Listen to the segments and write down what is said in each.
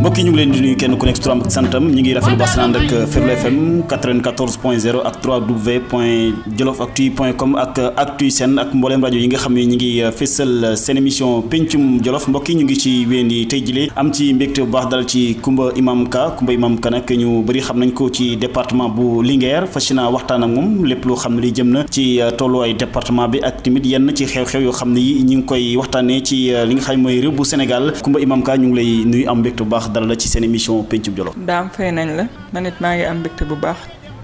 mbokk yi ñu ngi leen di nuyu kenn ku nekk turam ak santam ñu ngi rafetlu baax naan ak Ferlo FM 94.0 ak 3w.jolofactu.com ak Actu Sen ak mboolem rajo yi nga xam ne ñu ngi fësal seen émission pencum Jolof mbokk yi ñu ngi ci wéyandi tey jile am ci mbégte bu baax dal ci Coumba Imam Ka nag ñu bëri xam nañ ko ci département bu Linguère fas yéene waxtaan ak moom lépp loo xam ne li jëm na ci tolluwaay département bi ak tamit yenn ci xew-xew yoo xam ne yi ñu ngi koy waxtaanee ci li nga xam mooy réew bu Sénégal Coumba Imam Ka ñu ngi lay nuyu am mbégte bu baax dalal la ci seen émission pencum Jolof. daam fay nañ la man it maa ngi am mbégte bu baax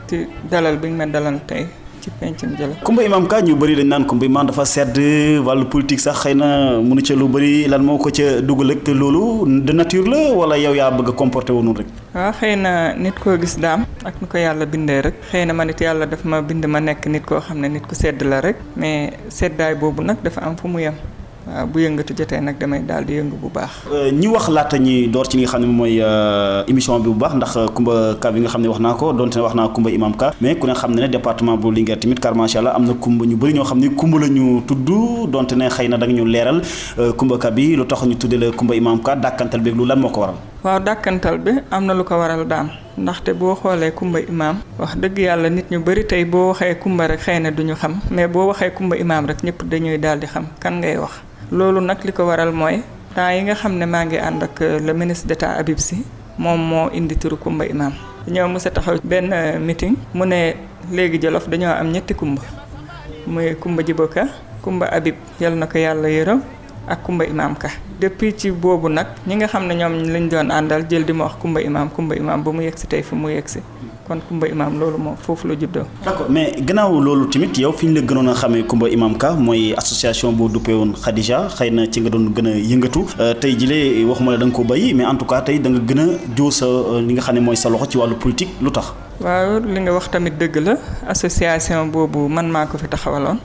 ci dalal bi nga ma dalal tey ci pencum Jolof. Coumba Imam Ka ñu bëri dañ naan Coumba Imam dafa sedd wàllu politique sax xëy na mënu ca lu bëri lan moo ko ca dugal ak loolu de nature la wala yow yaa bëgg a comporté wu noonu rek. waaw xëy na nit koo gis daam ak ni ko yàlla bindee rek xëy na man it yàlla daf ma bind ma nekk nit koo xam ne nit ku sedd la rek mais seddaay boobu nag dafa am fu mu yem. waaw bu yëngatu jotee nag damay daal di yëngu bu baax. ñi wax laata ñi door ci li nga xam ne mooy émission bi bu baax ndax Coumba Ka bi nga xam ne wax naa ko donte ne wax naa Coumba Imam Ka mais ku ne xam ne département bu Linguère tamit car macha allah am na Coumba ñu bëri ñoo xam ne Coumba la ñu tudd donte ne xëy na da nga ñu leeral Coumba Ka bi lu tax ñu tuddee la Coumba Imam Ka dàkkantal beeg lu lan moo ko waral. waaw dàkkantal bi am na lu ko waral daam ndaxte boo xoolee Coumba Imam wax dëgg yàlla nit ñu bëri tey boo waxee Coumba rek xëy na duñu xam mais boo waxee Coumba Imam rek ñëpp dañuy daal di xam kan ngay wax. loolu nag li ko waral mooy temps yi nga xam ne maa ngi ànd ak le ministre d'État Habib Sy moom moo indi turu Coumba Imam dañoo mës a taxaw benn meeting mu ne léegi Jolof dañoo am ñetti Coumba muy Coumba Djibo Ka Coumba Habib yal na ko yàlla yërëm ak Coumba Imam Ka depuis ci boobu nag ñi nga xam ne ñoom lañ doon àndal jël di ma wax Coumba Imam ba mu yegg si tey fu mu yegg si kon Coumba Imam loolu moom foofu la juddoo. d'accord mais gannaaw loolu tamit yow fi ñu la gënoon a xamee Coumba Imam Ka mooy association boo duppee woon Khadija xëy na ci nga doon gën a yëngatu tey jii waxuma la da nga ko bàyyi mais en tout cas tey da nga gën a joo sa li nga xam ne mooy sa loxo ci wàllu politique lu tax. waaw li nga wax tamit dëgg la association boobu man maa ko fi taxawaloon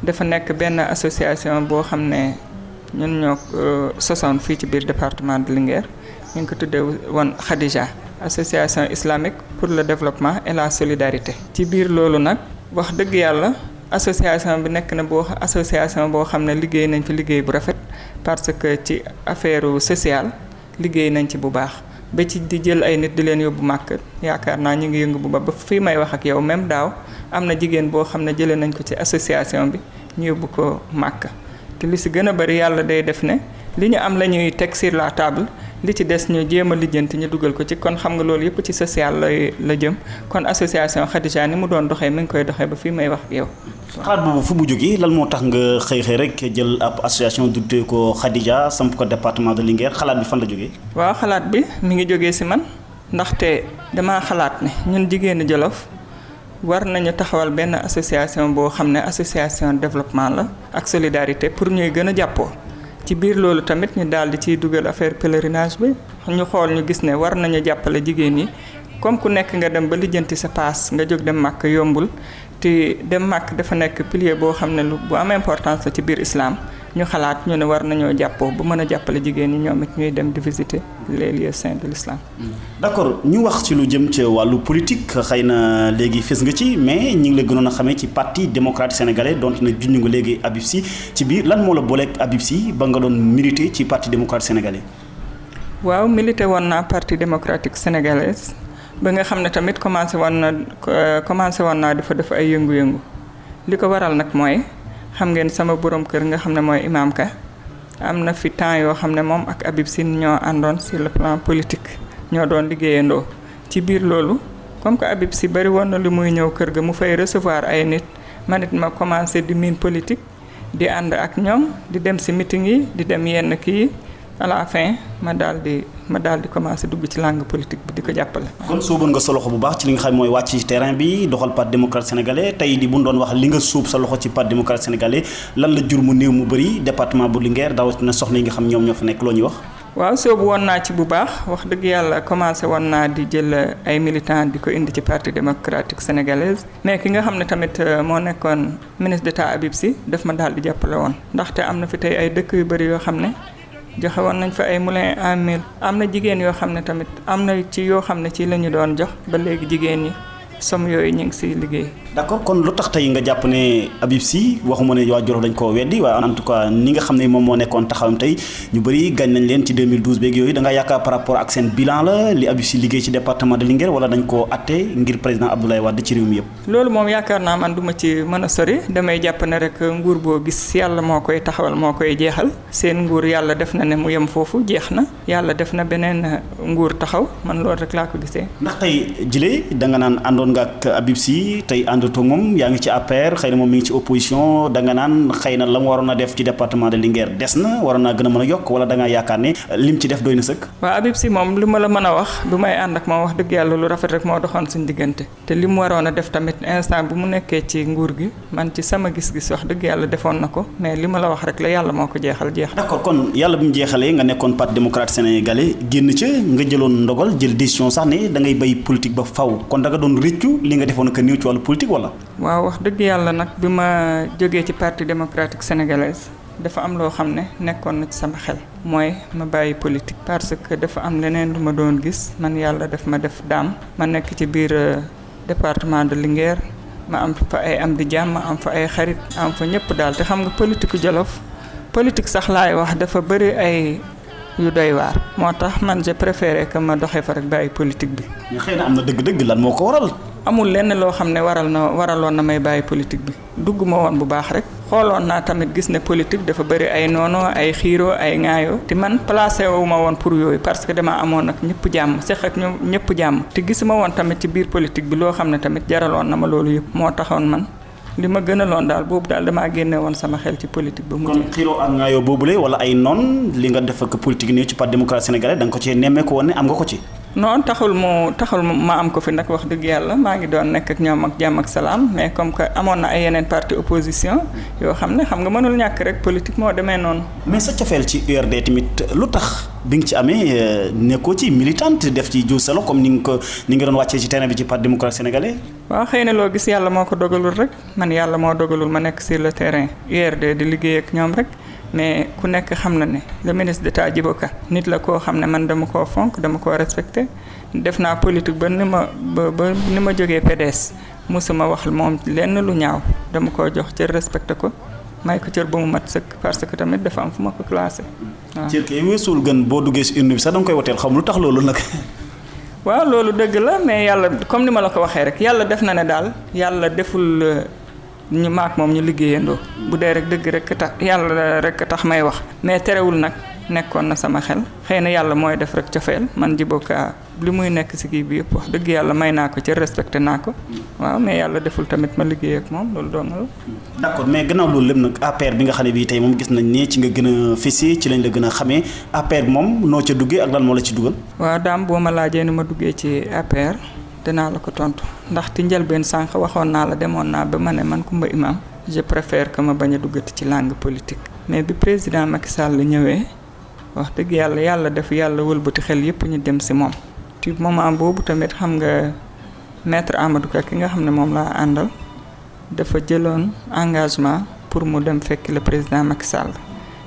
dafa nekk benn association boo xam ne ñun ñoo sosoon fii ci biir département de Linguère ñu ngi ko tuddee woon Khadija. association islamique pour le développement et la solidarité. ci biir loolu nag wax dëgg yàlla association bi nekk na association boo xam ne liggéey nañ fi liggéey bu rafet parce que ci affaire sociale liggéey nañ ci bu baax ba ci di jël ay nit di leen yóbbu màkk yaakaar naa ñu ngi yëngu bu baax ba fii may wax ak yow même daaw am na jigéen boo xam ne jëlee nañ ko ci association bi ñu yóbbu ko màkk te li si gën a bari yàlla day def ne li ñu am la ñuy teg sur la table. li ci des ñu jéem a lijjanti ñu dugal ko ci kon xam nga loolu yëpp ci social la jëm kon association Khadija ni mu doon doxee mi ngi koy doxee ba fii may wax ak yow. xalaat boobu fu mu jógee lan moo tax nga xëy rek jël ab association duddee ko Khadija samp ko département de Linguère xalaat bi fan la jógee. waaw xalaat bi mi ngi jógee si man ndaxte damaa xalaat ne ñun jigéenu Jolof war nañu taxawal benn association boo xam ne association développement la ak solidarité pour ñuy gën a jàppoo. ci biir loolu tamit ñu daal di ciy dugal affaire pèlerinage bi ñu xool ñu gis ne war nañu jàppale jigéen ñi comme ku nekk nga dem ba lijjanti sa paas nga jóg dem màkk yombul te dem màkk dafa nekk pilier boo xam ne lu bu am importance la ci biir islam ñu xalaat ñu ne war nañoo jàppoo ba mën a jàppale jigéen ñi ñoom it ñuy dem di visiter les lieux saints de l'islam. d'accord ñu wax ci lu jëm ci wàllu politique xëy na léegi fës nga ci mais ñi ngi la gënoon a xamee ci parti démocratique sénégalais donte na junj nga léegi Habib Sy ci biir lan moo la booleeg Habib Sy ba nga doon militer ci parti démocratique sénégalais. waaw militer woon naa parti démocratique sénégalais ba nga xam ne tamit commencé woon naa dafa def ay yëngu-yëngu li ko waral nag mooy. xam ngeen sama borom kër nga xam ne mooy Imam Ka am na fi temps yoo xam ne moom ak Habib Sy ñoo àndoon sur le plan politique ñoo doon liggéeyandoo ci biir loolu comme que Habib Sy bari woon na lu muy ñëw kër ga mu fay recevoir ay nit man it ma commencé di miin politique di ànd ak ñoom di dem ci meeting yi di dem yenn kii à la fin ma daal di commencé dugg ci langue politique bi di ko jàppale. kon sóoboon nga sa loxo bu baax ci li nga xam mooy wàcc ci terrain bi doxal parti démocratique sénégalais tey di bu ñu doon wax li nga sóob sa loxo ci parti démocratique sénégalais lan la jur mu néew mu bëri département bu Linguère dawatina soxna yi nga xam ñoom ñoo fa nekk loo ñuy wax. waaw sóobu woon naa ci bu baax wax dëgg yàlla commencé woon naa di jël ay militants di ko indi ci parti démocratique sénégalaise mais ki nga xam ne tamit moo nekkoon ministre d'État Habib Sy daf ma daal di jàppale woon ndaxte am na fi tey ay dëkk yu bëri yoo xam ne. joxe woon nañ fa ay moulin à mil am na jigéen yoo xam ne tamit am na ci yoo xam ne ci la ñu doon jox ba léegi jigéen ñi somme yooyu ñu ngi siy liggéey. d'accord kon lu tax tey nga jàpp ne Habib Sy waxuma ne waa Jolof dañ koo weddi waaye en tout cas ni nga xam ne moom moo nekkoon taxawam tey ñu bëri gañ nañ leen ci 2012 beeg yooyu da nga yaakaar par rapport ak seen bilan la li Habib Sy liggéey ci département de Linguère wala dañ koo atte ngir président Abdoulaye Wade ci réew mi yëpp. loolu moom yaakaar naa man duma ci mën a sori damay jàpp ne rek nguur boo gis yàlla moo koy taxawal moo koy jeexal seen nguur yàlla def na ne mu yem foofu jeex na yàlla def na beneen nguur taxaw man loolu rek laa ko gisee. ndax tey jile da nga naan àndoon nga ak Habib Sy tey àndatoo moom yaa ngi ci APR xëy na moom mi ngi ci opposition da nga naan xëy na la mu waroon a def ci département de Linguère des na waroon naa gën a mën a yokk wala da ngaa yaakaar ne lim ci def doy na sëkk. waaw Habib Sy moom li ma la mën a wax bu may ànd ak moom wax dëgg yàlla lu rafet rek moo doxoon suñu diggante te li mu waroon a def tamit instant bu mu nekkee ci nguur gi man ci sama gis-gis wax dëgg yàlla defoon na ko mais li ma la wax rek la yàlla moo ko jeexal jeex. d'accord kon yàlla bi mu jeexalee nga nekkoon parti démocrate sénégalais génn ca nga jëloon ndogal jël décision sax ne da ngay bay politique ba faw kon da nga doon rëccu li nga defoon ak néew ci wàllu politique wala. waaw wax dëgg yàlla nag bi ma jógee ci parti démocratique sénégalaise dafa am loo xam ne nekkoon na ci sama xel mooy ma bàyyi politique parce que dafa am leneen lu ma doon gis man yàlla daf ma def daam ma nekk ci biir département de Linguère ma am fa ay am di jàmm ma am fa ay xarit am fa ñëpp daal te xam nga politique Jolof politique sax laay wax dafa bëri ay yu doy waar moo tax man j'ai préféré que ma doxee fa rek bàyyi politique bi. mais xëy na am na dëgg-dëgg lan moo ko waral. amul lenn loo xam ne waraloon na may bàyyi politique bi dugg ma woon bu baax rek xooloon naa tamit gis ne politique dafa bëri ay noono ay xiiroo ay ŋaayoo te man placé wu ma woon pour yooyu parce que dama amoon nag ñëpp jàmm seq ak ñëpp jàmm te gisuma woon tamit ci biir politique bi loo xam ne tamit jaraloon na ma loolu yëpp moo taxoon man li ma gënaloon daal boobu daal damaa génne woon sama xel ci politique ba. kon xiiroo ak ŋaayoo boobule wala ay noon li nga def ak politique nii ci parti démocrate sénégalais da nga ko ci nemmeeku woon ne am nga ko ci. non taxul ma am ko fi nag wax dëgg yàlla maa ngi doon nekk ak ñoom ak jàmm ak salaam mais comme que amoon na ay yeneen parti opposition yoo xam ne xam nga mënul ñàkk rek politique moo demee noonu. mais sa cofeel ci URD tamit lu tax bi nga ci amee nekkoo ci militante def ci jiw salo comme ni nga doon wàccee ci terrain bi ci parti démocrate sénégalais. waaw xëy na loo gis yàlla moo ko dogalul rek man yàlla moo dogalul ma nekk sur le terrain URD di liggéey ak ñoom rek. mais ku nekk xam na ne le ministre d'État Djibo Ka nit la koo xam ne man dama koo fonk dama koo respecté def naa politique ba ni ma jógee PDS mosuma wax moom lenn lu ñaaw dama koo jox cër respecté ko may ko cër ba mu mat sëkk parce que tamit dafa am fu ma ko classé waaw. cër kay weesuwul gën boo duggee si urne bi sax danga koy woteel xam lu tax loolu nag. waaw loolu dëgg la mais yàlla comme ni ma la ko waxee rek yàlla def na ne daal yàlla deful. ñu maak moom ñu liggéeyandoo bu dee rek dëgg rek tax yàlla rek tax may wax mais terewul nag nekkoon na sama xel xëy na yàlla mooy def rek cofeel man Djibo Ka li muy nekk si kii bi yëpp wax dëgg yàlla may naa ko ci respecté naa ko waaw mais yàlla deful tamit ma liggéey ak moom loolu doon la. d'accord mais gannaaw loolu lépp nag APR bi nga xam ne bii tey moom gis nañ ne ci nga gën a fésee ci lañ la gën a xamee APR bi moom noo ca duggee ak lan moo la ci dugal. waaw daam boo ma laajee ni ma duggee ci APR. dinaa la ko tontu ndax ci njëlbeen sànq waxoon naa la demoon naa ba ma ne man Koumba Imam je préfère que ma bañ a duggati ci langue politique mais bi président Macky Sall ñëwee wax dëgg yàlla def yàlla wëlbati xel yépp ñu dem si moom ci moment boobu tamit xam nga maître Amadou Ka ki nga xam ne moom laa àndal dafa jëloon engagement pour mu dem fekk le président Macky Sall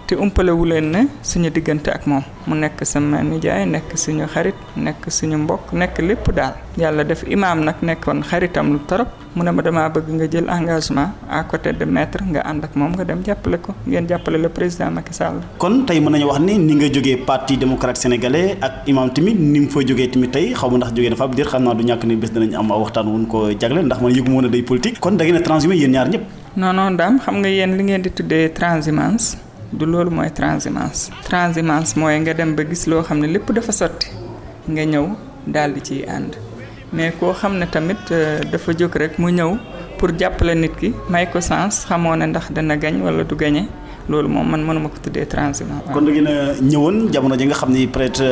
te umpale wu leen ne suñu diggante ak moom mu nekk sama nijaay nekk suñu xarit nekk suñu mbokk nekk lépp daal yàlla def imaam nag nekkoon xaritam lu torop mu ne ma damaa bëgg nga jël engagement à côté de maître nga ànd ak moom nga dem jàppale ko ngeen jàppale le président Macky Sall. kon tey mën nañu wax ni nga jógee parti démocrate sénégalais ak imaam tamit ni mu fa jógee tamit tey xaw ma ndax jógee dafa ab diir xam naa du ñàkk ni bés danañ am waxtaan wuñ ko jagle ndax man yëgu ma woon ne day politique kon da ngeen a transhumé yéen ñaar ñëpp. non daam xam nga yéen li ngeen di tuddee transhumance du loolu mooy transhumance mooy nga dem ba gis loo xam ne lépp dafa sotti nga ñëw daal di ciy ànd mais koo xam ne tamit dafa jóg rek mu ñëw pour jàppale nit ki may ko sens xamoo ne ndax dana gañ wala du gañe loolu moom man mënuma ko tuddee transhumance. kon da ngeen a ñëwoon jamono ji nga xam ni peut-être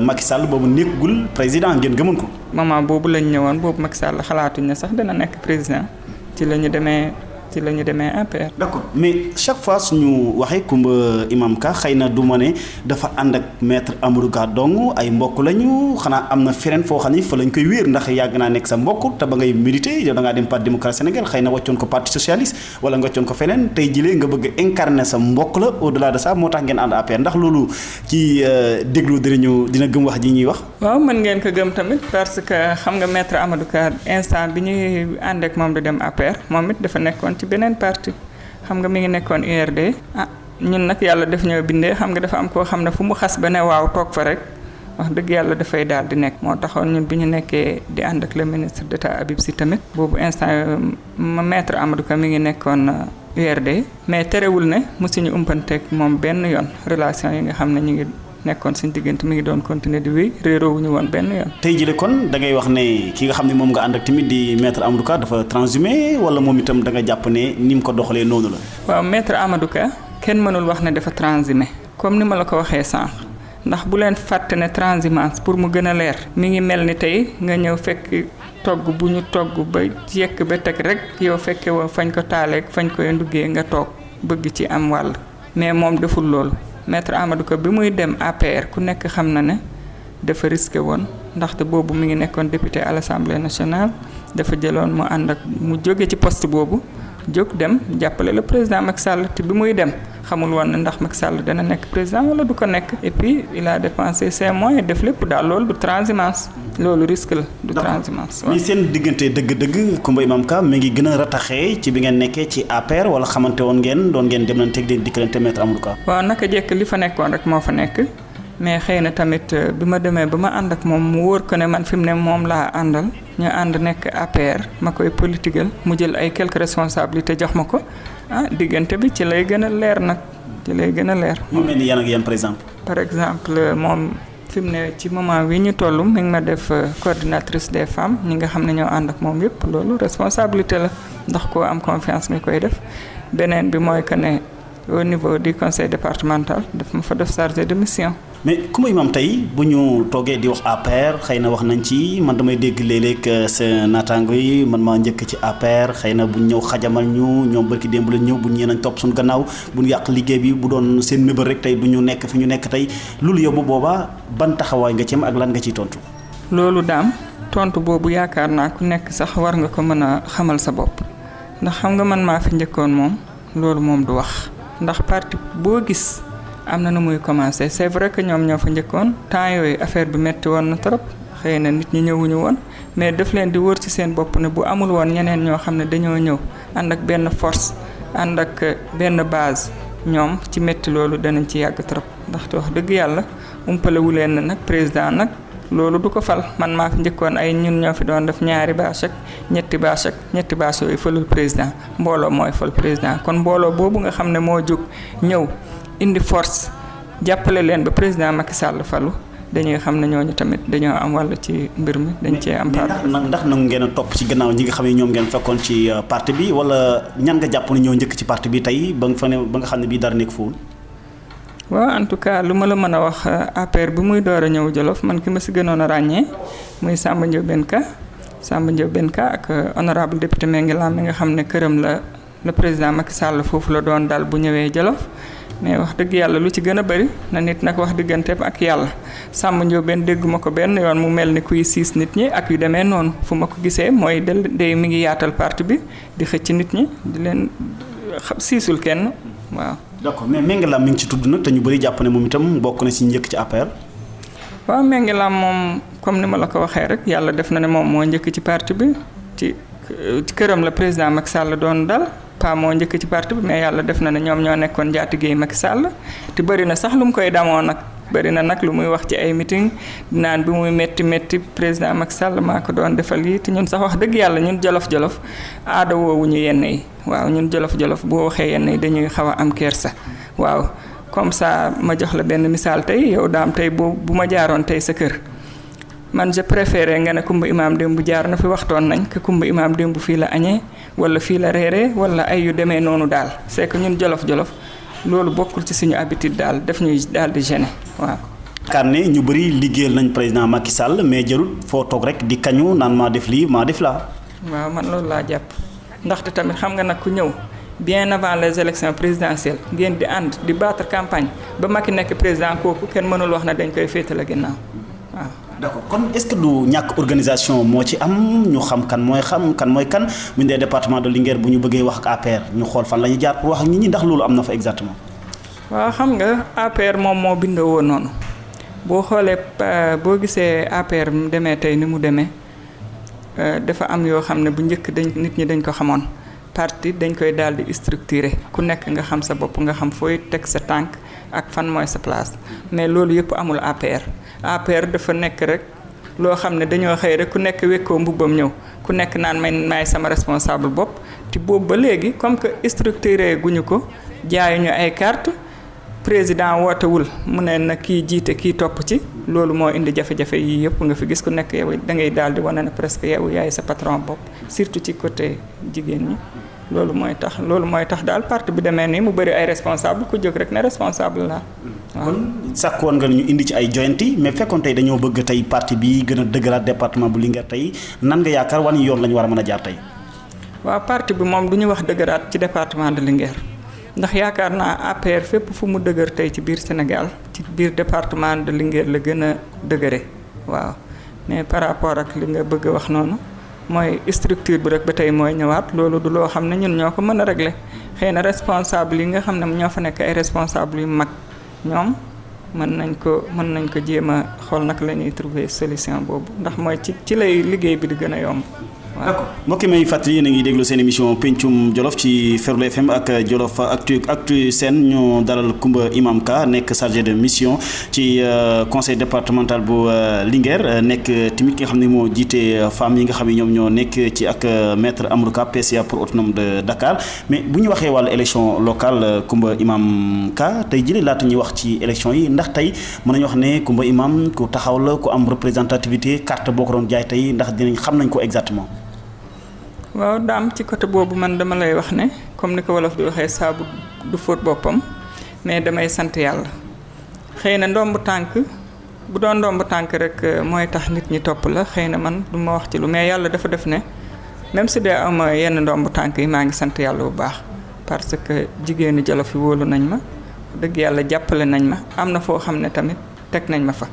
Macky Sall boobu nekkul président ngeen gëmoon ko. moment boobu lañ ñëwoon boobu Macky Sall xalaatuñ ne sax dana nekk président ci la ñu demee ci la ñu demee APR. d'accord mais chaque fois suñu waxee Coumba Imam Ka xëy na du ma ne dafa ànd ak maître Amadou Ka dong ay mbokk lañu xanaa am na feneen foo xam ne fa lañ koy wéer ndax yàgg naa nekk sa mbokk te ba ngay militer yow da ngaa dem parti démocratique Sénégal xëy na wàccoon ko parti socialiste wala nga wàccoon ko feneen tey jilee nga bëgg a incarner sa mbokk la au delà de ça moo tax ngeen ànd APR ndax loolu ci déglu dina gëm wax ji ñuy wax. waaw mën ngeen ko gëm tamit parce que xam nga maître Amadou Ka instant bi ñuy ànd ak moom di dem APR moom it dafa nekkoon ci beneen parti xam nga mi ngi nekkoon URD ñun nag yàlla def ñoo bindee xam nga dafa am koo xam ne fu mu xas ba ne waaw toog fa rek wax dëgg yàlla dafay daal di nekk moo taxoon ñun bi ñu nekkee di ànd ak le ministre d'État Habib Sy tamit boobu instant maître Amadou Ka mi ngi nekkoon URD mais terewul ne mosuñu umpanteeg moom benn yoon relation yi nga xam ne ñu ngi nekkoon suñu diggante mi ngi doon continuer di wéy réeroowuñu woon benn yoon. tey jii kon da ngay wax ne ki nga xam ne moom nga ànd ak tamit di maître Amadou Ka dafa transhumé wala moom itam da nga jàpp ne ni mu ko doxalee noonu la. waaw maître Amadou Ka kenn mënul wax ne dafa transhumé comme ni ma la ko waxee sànq ndax bu leen fàtte ne transhumance pour mu gën a leer mi ngi mel ni tey nga ñëw fekk togg bu ñu togg ba yekk ba teg rek yow fekke woo fañ ko taaleeg fañ koy nduggee nga toog bëgg ci am wàll mais moom deful loolu. maître Amadou Ka bi muy dem APR ku nekk xam na ne dafa risqué woon ndaxte boobu mi ngi nekkoon député à l'Assemblée nationale dafa jëloon mu ànd ak mu jóge ci poste boobu jóg dem jàppale le président Macky Sall te bi muy dem xamul woon ne ndax Macky Sall dana nekk président wala du ko nekk et puis il a dépensé ses moyens def lépp daal loolu du transhumance loolu risque la du transhumance. mais seen diggante dëgg-dëgg Coumba Imam Ka mi ngi gën a rataxee ci bi ngeen nekkee ci APR wala xamante woon ngeen doon ngeen demlanteeg di dikkalante maître Amadou Ka. waaw naka jekk li fa nekkoon rek moo fa nekk mais xëy na tamit bi ma demee ba ma ànd ak moom mu wóor ko ne man fi mu ne moom laa àndal ñu ànd nekk APR ma koy politigal mu jël ay quelques responsabilités jox ma ko diggante bi ci lay gën a leer nag ci lay gën a leer. mu mel ni yan ak yan par exemple. par exemple moom fi mu ne ci moment wi ñu toll mi ngi ma def coordinatrice des femmes ñi nga xam ne ñoo ànd ak moom yëpp loolu responsabilité la ndax koo am confiance nga koy def beneen bi mooy que ne au niveau du conseil départemental daf ma fa def chargé de mission. mais Coumba Imam tey bu ñu toogee di wax APR xëy na wax nañ ci man damay dégg léeg-léeg sa naataango yi man maa njëkk ci APR xëy na bu ñu ñëw xajamal ñu ñoom barki démb la ñëw bu ñu nañ topp suñu gannaaw bu ñu yàq liggéey bi bu doon seen mébal rek tey du ñu nekk fi ñu nekk tey loolu yow bu boobaa ban taxawaay nga ci am ak lan nga ciy tontu. loolu daam tontu boobu yaakaar naa ku nekk sax war nga ko mën a xamal sa bopp ndax xam nga man maa fi njëkkoon moom loolu moom du wax ndax parti boo gis. am na nu muy commencé c'est vrai que ñoom ñoo fa njëkkoon temps yooyu affaire bi metti woon na trop xëy na nit ñi ñëwuñu woon mais daf leen di wër ci seen bopp ne bu amul woon ñeneen ñoo xam ne dañoo ñëw ànd ak benn force ànd ak benn base ñoom ci metti loolu danañ ci yàgg trop ndaxte wax dëgg yàlla umpalewu leen na nag président nag loolu du ko fal man maa fi njëkkoon ay ñun ñoo fi doon def ñaari bâche ak ñetti bâche yooyu falul président mbooloo mooy fal président kon mbooloo boobu nga xam ne moo jóg ñëw indi force jàppale leen ba président Macky Sall falu dañuy xam ne ñooñu tamit dañoo am wàll ci mbir mi dañ cee am part. ndax nangu ngeen a topp ci gannaaw ñi nga xam ne ñoom ngeen fekkoon ci parti bi wala ñan nga jàpp ne ñoo njëkk ci parti bi tey ba nga xam ne bii dara nekk foofu. waaw en tout cas lu ma la mën a wax APR bi muy door a ñëw Jolof man ki ma si gënoon a ràññee muy Samba Ndiobène Ka ak honorable député Mengi Lam mi nga xam ne këram la le président Macky Sall foofu la doon daal bu ñëwee Jolof. mais wax dëgg yàlla lu ci gën a bëri na nit nag wax digganteem ak yàlla Samba Ndiobène dégguma ko benn yoon mu mel ni kuy siis nit ñi ak yu demee noonu fu ma ko gisee mooy day mi ngi yaatal parti bi di xëcc nit ñi di leen siisul kenn waaw. d'accord mais Mengi Lam mi ngi ci tudd nag te ñu bëri jàpp ne moom itam bokk na si njëkk ci APR. waaw Mengi Lam moom comme ni ma la ko waxee rek yàlla def na ne moom moo njëkk ci parti bi ci këram la président Macky Sall doon dal. pas moo njëkk ci parti bi mais yàlla def na ne ñoom ñoo nekkoon njaatigéey Macky Sall te bëri na sax lu mu koy damoo nag bëri na nag lu muy wax ci ay meeting naan bi muy métti président Macky Sall maa ko doon defal yi te ñun sax wax dëgg yàlla ñun jolof aada woowuñu yenn yi waaw ñun jolof boo waxee yenn yi dañuy xaw a am kersa waaw comme ça ma jox la benn misaal tey yow daam tey bu ma jaaroon tey sa kër man je préféré nga ne Coumba Imam démb jaar na fi waxtoon nañ que Coumba Imam démb fii la añee wala fii la reeree wala ay yu demee noonu daal c'est que ñun jolof loolu bokkul ci suñu habitude daal daf ñuy daal di gêner waaw. yaakaar ne ñu bëri liggéeyal nañ président Macky Sall mais jarul foo toog rek di kañu naan maa def lii maa def laa. waaw man loolu laa jàpp ndaxte tamit xam nga nag ku ñëw bien avant les élections présidentielles ngeen di ànd di battre campagne ba Macky nekk président kooku kenn mënul wax na dañ koy féetale ginnaaw waaw. d'accord kon est-ce que du ñàkk organisation moo ci am ñu xam kan mooy kan bu ñu dee département de Linguère bu ñu bëggee wax ak APR ñu xool fan la ñuy jaar pour wax ak nit ñi ndax loolu am na fa exactement. waaw xam nga APR moom moo bindoo woon noonu boo xoolee boo gisee APR mu demee tey ni mu demee dafa am yoo xam ne bu njëkk nit ñi dañ ko xamoon. parti dañ koy daal di structuré ku nekk nga xam sa bopp nga xam fooy teg sa tànk ak fan mooy sa place mais loolu yëpp amul APR dafa nekk rek loo xam ne dañoo xëy rek ku nekk wekkoo mbubbam ñëw ku nekk naan maay sama responsable bopp te boobu ba léegi comme que structuré guñu ko jaayuñu ay carte président wootewul mu ne na kii jiite kii topp ci loolu moo indi jafe-jafe yii yëpp nga fi gis ku nekk yow da ngay daal di wane ne presque yow yaay sa patron bopp surtout ci côté jigéen ñi loolu mooy tax daal parti bi demee nii mu bëri ay responsable ku jóg rek ne responsable la waaw. kon sàkk woon nga ñu indi ci ay joyanti mais fekkoon tey dañoo bëgg tey parti bi gën a dëgëraat département bu Linguère tey nan nga yaakaar wan yoon la ñu war a mën a jaar tey. waaw parti bi moom du ñu wax dëgëraat ci département de Linguère ndax yaakaar naa APR fépp fu mu dëgër tey ci biir Sénégal ci biir département de Linguère la gën a dëgëre waaw mais par rapport ak li nga bëgg a wax noonu. mooy structure bi rek ba tey mooy ñëwaat loolu du loo xam ne ñun ñoo ko mën a régler xëy na responsable yi nga xam ne ñoo fa nekk ay responsable yu mag ñoom mën nañ ko jéem a xool naka la ñuy trouver solution boobu ndax mooy ci lay liggéey bi di gën a yomb. d'accord mbokk may fàttali yéen a ngi déglu seen émission pencum Jolof ci Ferlo FM ak Jolof Actu Sen ñu dalal Coumba Imam Ka nekk chargé de mission ci conseil départemental bu Linguère nekk tamit ki nga xam ne moo jiite femmes yi nga xam ne ñoom ñoo nekk ci ak maître Amadou Ka PCA pour autonome de Dakar mais bu ñu waxee wàllu élection locale Coumba Imam Ka tey jëlee laata ñuy wax ci élection yi ndax tey mën nañu wax ne Coumba Imam ku taxaw la ku am représentativité carte boo ko doon jaay tey ndax xam nañ ko exactement. waaw daam ci côté boobu man dama lay wax ne comme ni ko wolof di waxee saabu du fóot boppam mais damay sant yàlla xëy na ndomb tànk bu doon ndomb tànk rek mooy tax nit ñi topp la xëy na man du ma wax ci lu mais yàlla dafa def ne même si dee am yenn ndomb tànk yi maa ngi sant yàlla bu baax parce que jigéenu Jolof yi wóolu nañ ma dëgg yàlla jàppale nañ ma am na foo xam ne tamit teg nañ ma fa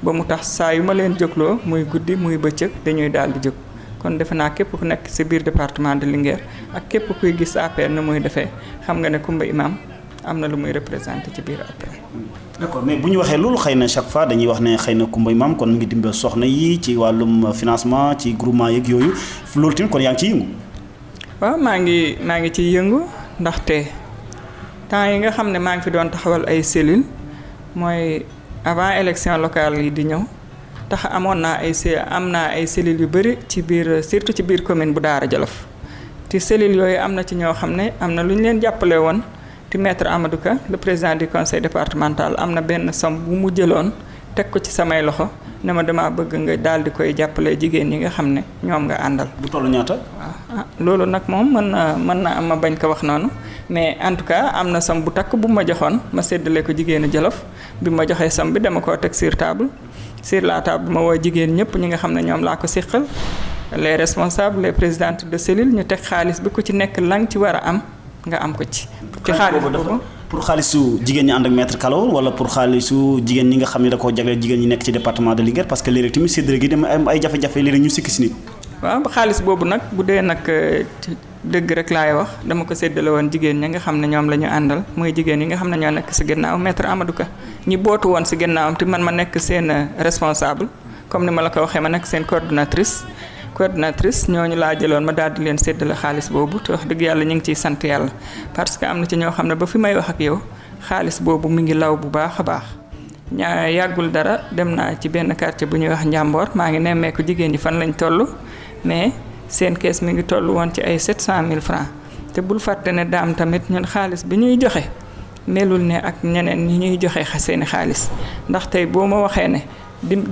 ba mu tax saa yu ma leen jógloo muy guddi muy bëccëg dañuy daal di jóg kon defe naa képp ku nekk ci biir département de Linguère ak képp kuy gis APR na muy defee xam nga ne Coumba Imam am na lu muy représenté ci biir APR. d'accord mais bu ñu waxee loolu xëy na chaque fois dañuy wax ne xëy na Coumba Imam kon mu ngi dimbal soxna yi ci wàllum financement ci groupement yeeg yooyu loolu tamit kon yaa ngi ciy yëngu. waaw maa ngi ciy yëngu ndaxte temps yi nga xam ne maa ngi fi doon taxawal ay cellules mooy avant élection locale yi di ñëw. tax am naa ay cellules yu bëri ci biir surtout ci biir commune bu Daara Jolof te cellules yooyu am na ci ñoo xam ne am na lu ñu leen jàppale woon te maître Amadou Ka le président du conseil départemental am na benn somme bu mu jëloon teg ko ci samay loxo ne ma dama bëgg nga daal di koy jàppale jigéen ñi nga xam ne ñoom nga àndal. bu tollu ñaata. waaw loolu nag moom mën na am ma bañ ko wax noonu mais en tout cas am na somme bu takk bu ma joxoon ma séddale ko jigéenu Jolof bi ma joxee somme bi dama koo teg sur la table ma woo jigéen ñëpp ñi nga xam ne ñoom laa ko siqal les responsables les présidentes de cellule ñu teg xaalis bi ku ci nekk lang ci war a am nga am ko ci. ci xaalis boobu pour xaalisu jigéen ñi ànd ak maître Kalo wala pour xaalisu jigéen ñi nga xam ne da koo jagleel jigéen ñi nekk ci département de Linguère parce que léeg-léeg tamit séddale gi dem am ay jafe-jafe léeg-léeg ñu sikki si nit. waaw xaalis boobu nag bu dee nag dëgg rek laay wax dama ko séddale woon jigéen ñi nga xam ne ñoom la ñu àndal mooy jigéen yi nga xam ne ñoo nekk si gannaaw maître Amadou Ka ñi bootu woon si gannaawam te man ma nekk seen responsable comme ni ma la ko waxee ma nekk seen coordonnatrice ñooñu laa jëloon ma daal di leen séddale xaalis boobu te wax dëgg yàlla ñu ngi ciy sant yàlla parce que am na ci ñoo xam ne ba fi may wax ak yow xaalis boobu mi ngi law bu baax a baax yàggul dara dem naa ci benn quartier bu ñuy wax Njàmboor maa ngi nemmeeku jigéen ñi fan lañ toll mais seen kees mi ngi toll woon ci ay 700 000 francs te bul fàtte ne daam tamit ñun xaalis bi ñuy joxe melul ne ak ñeneen ñi ñuy joxe seeni xaalis ndax tey boo ma waxee ne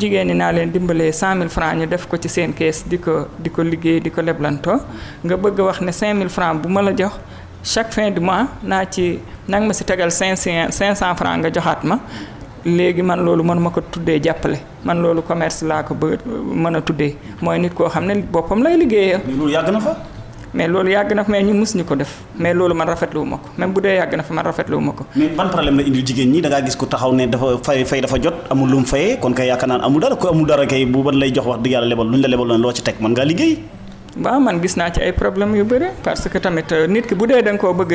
jigéen ñi naa leen dimbalee 100 000 francs ñu def ko ci seen kees di ko liggéey di ko leblantoo nga bëgg a wax ne 5 000 francs bu ma la jox chaque fin du mois nang ma si tegal 500 francs nga joxaat ma léegi man loolu mënuma ko tuddee jàppale man loolu commerce laa ko bëgg mën a tuddee mooy nit koo xam ne boppam lay liggéeyal. loolu yàgg na fa. mais loolu yàgg na fa mais ñu mus ñu ko def mais loolu man rafetlu wu ma ko même bu dee yàgg na fa man rafetlu wu ma ko. mais ban problème la indi jigéen ñi da ngaa gis ko taxaw ne dafa fay dafa jot amul lu mu fayee kon kay yaakaar naan amul dara ko amul dara kay bu ban lay jox wax dëgg yàlla lebal lu ñu la lebal loolu loo ci teg mën ngaa liggéey. waaw man gis naa ci ay problème yu bëri parce que tamit nit ki bu dee da nga koo bëgg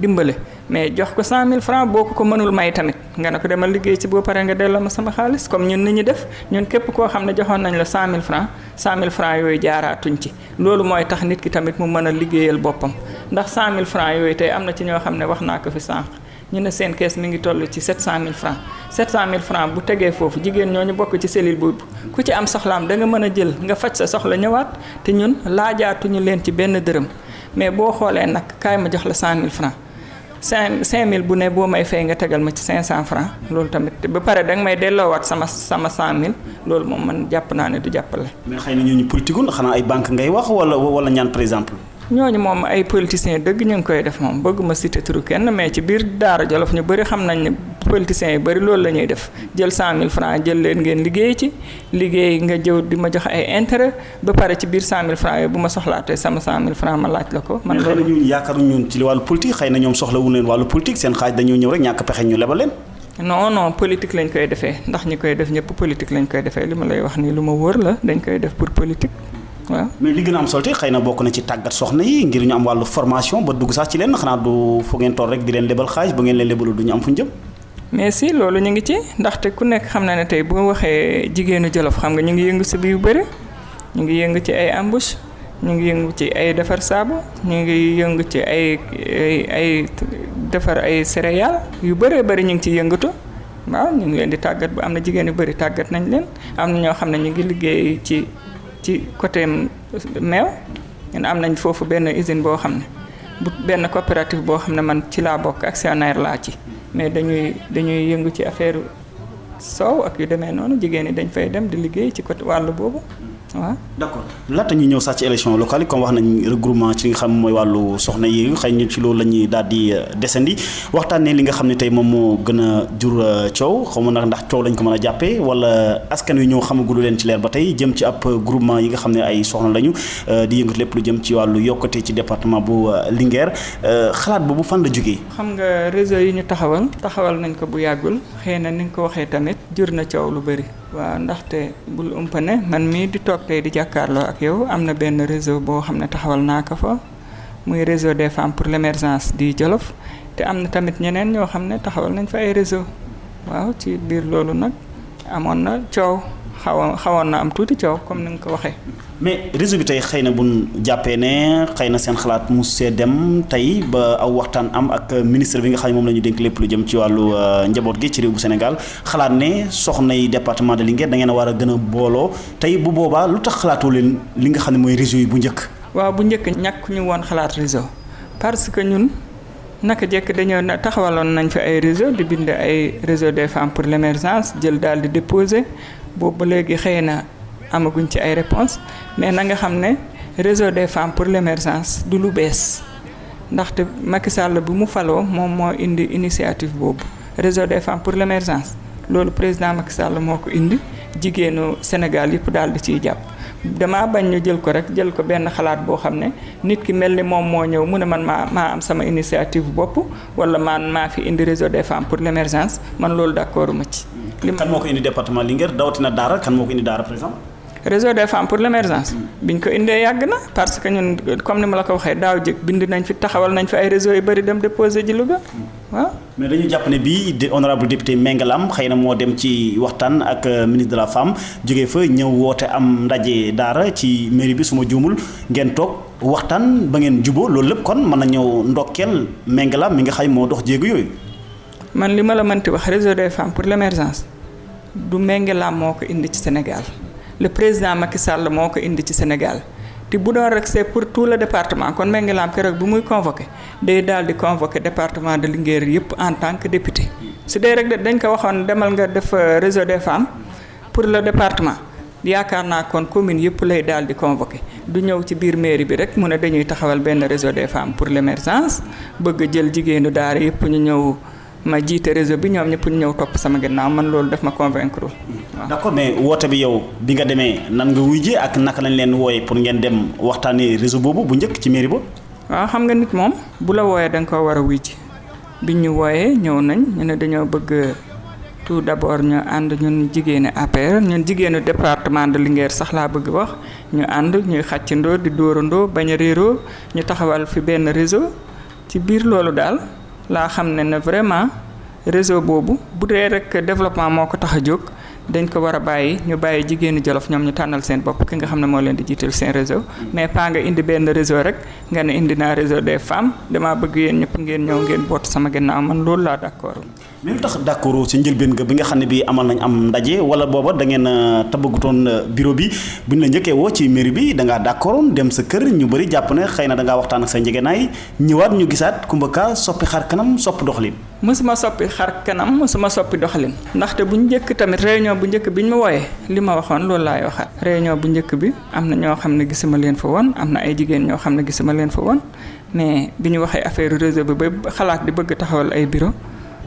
dimbale mais jox ko 100 000 francs boo ko mënul may tamit nga ne ko demal liggéey ci boo paree nga delloo ma sama xaalis comme ñun ni ñu def ñun képp koo xam ne joxoon nañ la 100 000 francs 100 000 francs yooyu jaaraatuñ ci loolu mooy tax nit ki tamit mu mën a liggéeyal boppam ndax 100 000 francs yooyu tey am na ci ñoo xam ne wax naa ko fi sànq ñu ne seen kees mi ngi toll ci 700 000 francs 700 000 francs bu tegee foofu jigéen ñooñu bokk ci cellule boobu ku ci am soxlaam da nga mën a jël nga faj sa soxla ñëwaat te ñun laajaatuñu leen ci benn dërëm mais boo xoolee nag kaay ma jox la 100 000 francs 5000 bu ne boo may fay nga tegal ma ci 500 francs loolu tamit ba pare danga may delloowaat sama 100 000 loolu moom man jàpp naa ne du jàppale. mais xëy na ñooñu politique xanaa ay banque ngay wax wala ñaan par exemple. ñooñu moom ay politiciens dëgg ñu ngi koy def moom bëgguma citer turu kenn mais ci biir Daara Jolof ñu bëri xam nañ ne politiciens yu bëri loolu la ñuy def jël 100 000 francs jël leen ngeen liggéey ci liggéey nga jëw di ma jox ay intérêt ba pare ci biir 100 000 francs yooyu bu ma soxlaatee sama 100 000 francs ma laaj la ko. man loolu xëy na ñun yaakaaruñu ñun ci wàllu politique xëy na ñoom soxla wu leen wàllu politique seen xaaj dañoo ñëw rek ñàkk pexe ñu lebal leen. non politique lañ koy defee ndax ñi koy def ñëpp politique lañ koy defee li ma lay wax nii lu ma wóor la dañ koy def pour politique. waaw mais li gën a am solo te xëy na bokk na ci tàggat soxna yi ngir ñu am wàllu formation ba dugg sax ci leen xanaa du fu ngeen toll rek di leen lebal xaalis ba ngeen leen lebalul du ñu am fu ñu jëm. mais si loolu ñu ngi ci ndaxte ku nekk xam na ne tey boo waxee jigéenu Jolof xam nga ñu ngi yëngu si bi yu bëri ñu ngi yëngu ci ay embauche ñu ngi yëngu ci ay defar saabu ñu ngi yëngu ci ay defar ay céréales yu bëree bëri ñu ngi ciy yëngatu waaw ñu ngi leen di tàggat bu am na jigéen yu bëri tàggat nañ leen am na ñoo xam ne ñu ngi liggéey ci côté meew ñun am nañ foofu benn usine boo xam ne bu benn coopérative boo xam ne man ci laa bokk actionnaire laa ci mais dañuy yëngu ci affaire soow ak yu demee noonu jigéen ñi dañ fay dem di liggéey ci côté wàllu boobu waaw. d'accord laata ñuy ñëw sax ci élection locale yi comme wax nañ regroupement ci li nga xam mooy wàllu soxna yi xëy na ci loolu la ñuy daal di desandi waxtaanee li nga xam ne tey moom moo gën a jur coow xaw ma nag ndax coow lañ ko mën a jàppee wala askan wi ñoo xamagulu leen ci leer ba tey jëm ci ab groupement yi nga xam ne ay soxna lañu di yëngatu lépp lu jëm ci wàllu yokkute ci département bu Linguère xalaat boobu fan la jógee. xam nga réseau yi ñu taxawal nañ ko bu yàggul xëy na ni nga ko waxee tamit jur na coow lu bëri. waaw ndaxte bul umpane man mii di toog tey di jàkkaarloo ak yow am na benn réseau boo xam ne taxawal naa ko fa muy réseau des femmes pour l'émergence di Jolof te am na tamit ñeneen ñoo xam ne taxawal nañ fa ay réseau waaw ci biir loolu nag amoon na coow xawoon na am tuuti coow comme ni nga ko waxee. mais réseau bi tey xëy na buñ jàppee ne xëy na seen xalaat mu see dem tey ba aw waxtaan am ak ministre bi nga xam ne moom la ñu dénk lépp lu jëm ci wàllu njaboot gi ci réew bu Sénégal xalaat ne soxna yi département de Linguère da ngeen a war a gën a booloo tey bu boobaa lu tax xalaatoo leen li nga xam ne mooy réseau yi bu njëkk. waaw bu njëkk ñàkk ñu woon xalaat réseau parce que ñun naka jekk dañoo taxawaloon nañ fi ay réseau di bind ay réseau des femmes pour l'émergence jël daal di déposer boobu ba léegi xëy na amaguñ ci ay réponses mais na nga xam ne réseau des femmes pour l'émergence du lu bees ndaxte Macky Sall bu mu faloo moom moo indi initiative boobu réseau des femmes pour l'émergence loolu président Macky Sall moo ko indi jigéenu Sénégal yëpp daal di ciy jàpp damaa bañ ñu jël ko rek jël ko benn xalaat boo xam ne nit ki mel ni moom moo ñëw mu ne man maa am sama initiative bopp wala maa fi indi réseau des femmes pour l'émergence man loolu d'accord ma ci. kan moo ko indi département Linguère dawatina Daara kan moo ko indi Daara par exemple. réseau des femmes pour l'émergence biñ ko indee yàgg na parce que ñun comme ni ma la ko waxee daaw jëkk bind nañ fi taxawal nañ fi ay réseau yu bari dem déposer ji Louga waaw. mais dañu jàpp ne bii honorable député Mengalam xëy na moo dem ci waxtaan ak ministre de la femme jógee fa ñëw woote am ndaje Daara ci mairie bi su ma juumul ngeen toog waxtaan ba ngeen juboo loolu lépp kon mën na ñëw ndokkeel Mengalam mi nga xay moo dox jéego yooyu. man li ma la mënti wax réseau des femmes pour l'émergence du Mengalam moo ko indi ci Sénégal. le président Macky Sall moo ko indi ci Sénégal te bu doon rek c'est pour tout le département kon Mengalam keroog bu muy convoqué day daal di convoqué département de Linguère yëpp en tant que député su dee rek dañ ko waxoon demal nga def réseau des femmes pour le département yaakaar naa kon commune yëpp lay daal di convoqué du ñëw ci biir mairie bi rek mu ne dañuy taxawal benn réseau des femmes pour l'émergence bëgg jël jigéenu Daara yëpp ñu ñëw ma jiite réseau bi ñoom ñëpp ñu ñëw topp sama ginnaaw man loolu daf ma convaincre waaw. d'accord mais woote bi yow bi nga demee nan nga wuy ji ak naka lañ leen wooye pour ngeen dem waxtaanee réseau boobu bu njëkk ci mairie ba. waaw xam nga nit moom bu la wooyee da nga koo war a wuy ji biñ ñu wooyee ñëw nañ ñu ne dañoo bëgg tout d'abord ñu ànd ñun jigéeni APR ñun jigéenu département de Linguère sax laa bëgg wax ñu ànd ñuy xàccandoo di dóorandoo bañ a réeroo ñu taxawal fi benn réseau ci biir loolu daal laa xam ne vraiment réseau boobu bu dee rek développement moo ko tax a jóg dañ ko war a bàyyi ñu bàyyi jigéenu Jolof ñoom ñu tànnal seen bopp ki nga xam ne moo leen di jiital seen réseau mais pas nga indi benn réseau rek nga ne indi naa réseau des femmes damaa bëgg yéen ñëpp ngeen ñëw ngeen bootu sama ginnaaw man loolu laa d'accord. mais lu tax d'accord ci njëlbeen nga bi nga xam ne bii amal nañ am ndaje wala booba da ngeen tabagutoon bureau bi bu ñu la njëkkee woo ci mairie bi da ngaa d'accordoon dem sa kër ñu bëri jàpp ne xëy na da ngaa waxtaan ak sa njëgënaay ñëwaat ñu gisaat Coumba Ka soppi xar kanam soppi doxalin. mësuma soppi xar kanam mësuma soppi doxalin ndaxte bu njëkk tamit réunion bu njëkk biñ ma wooyee li ma waxoon loolu laay waxaat réunion bu njëkk bi am na ñoo xam ne gisuma leen fa woon am na ay jigéen ñoo xam ne gisuma leen fa woon mais bi ñu waxee affaire réseau bi ba xalaat di bëgg taxawal ay bureau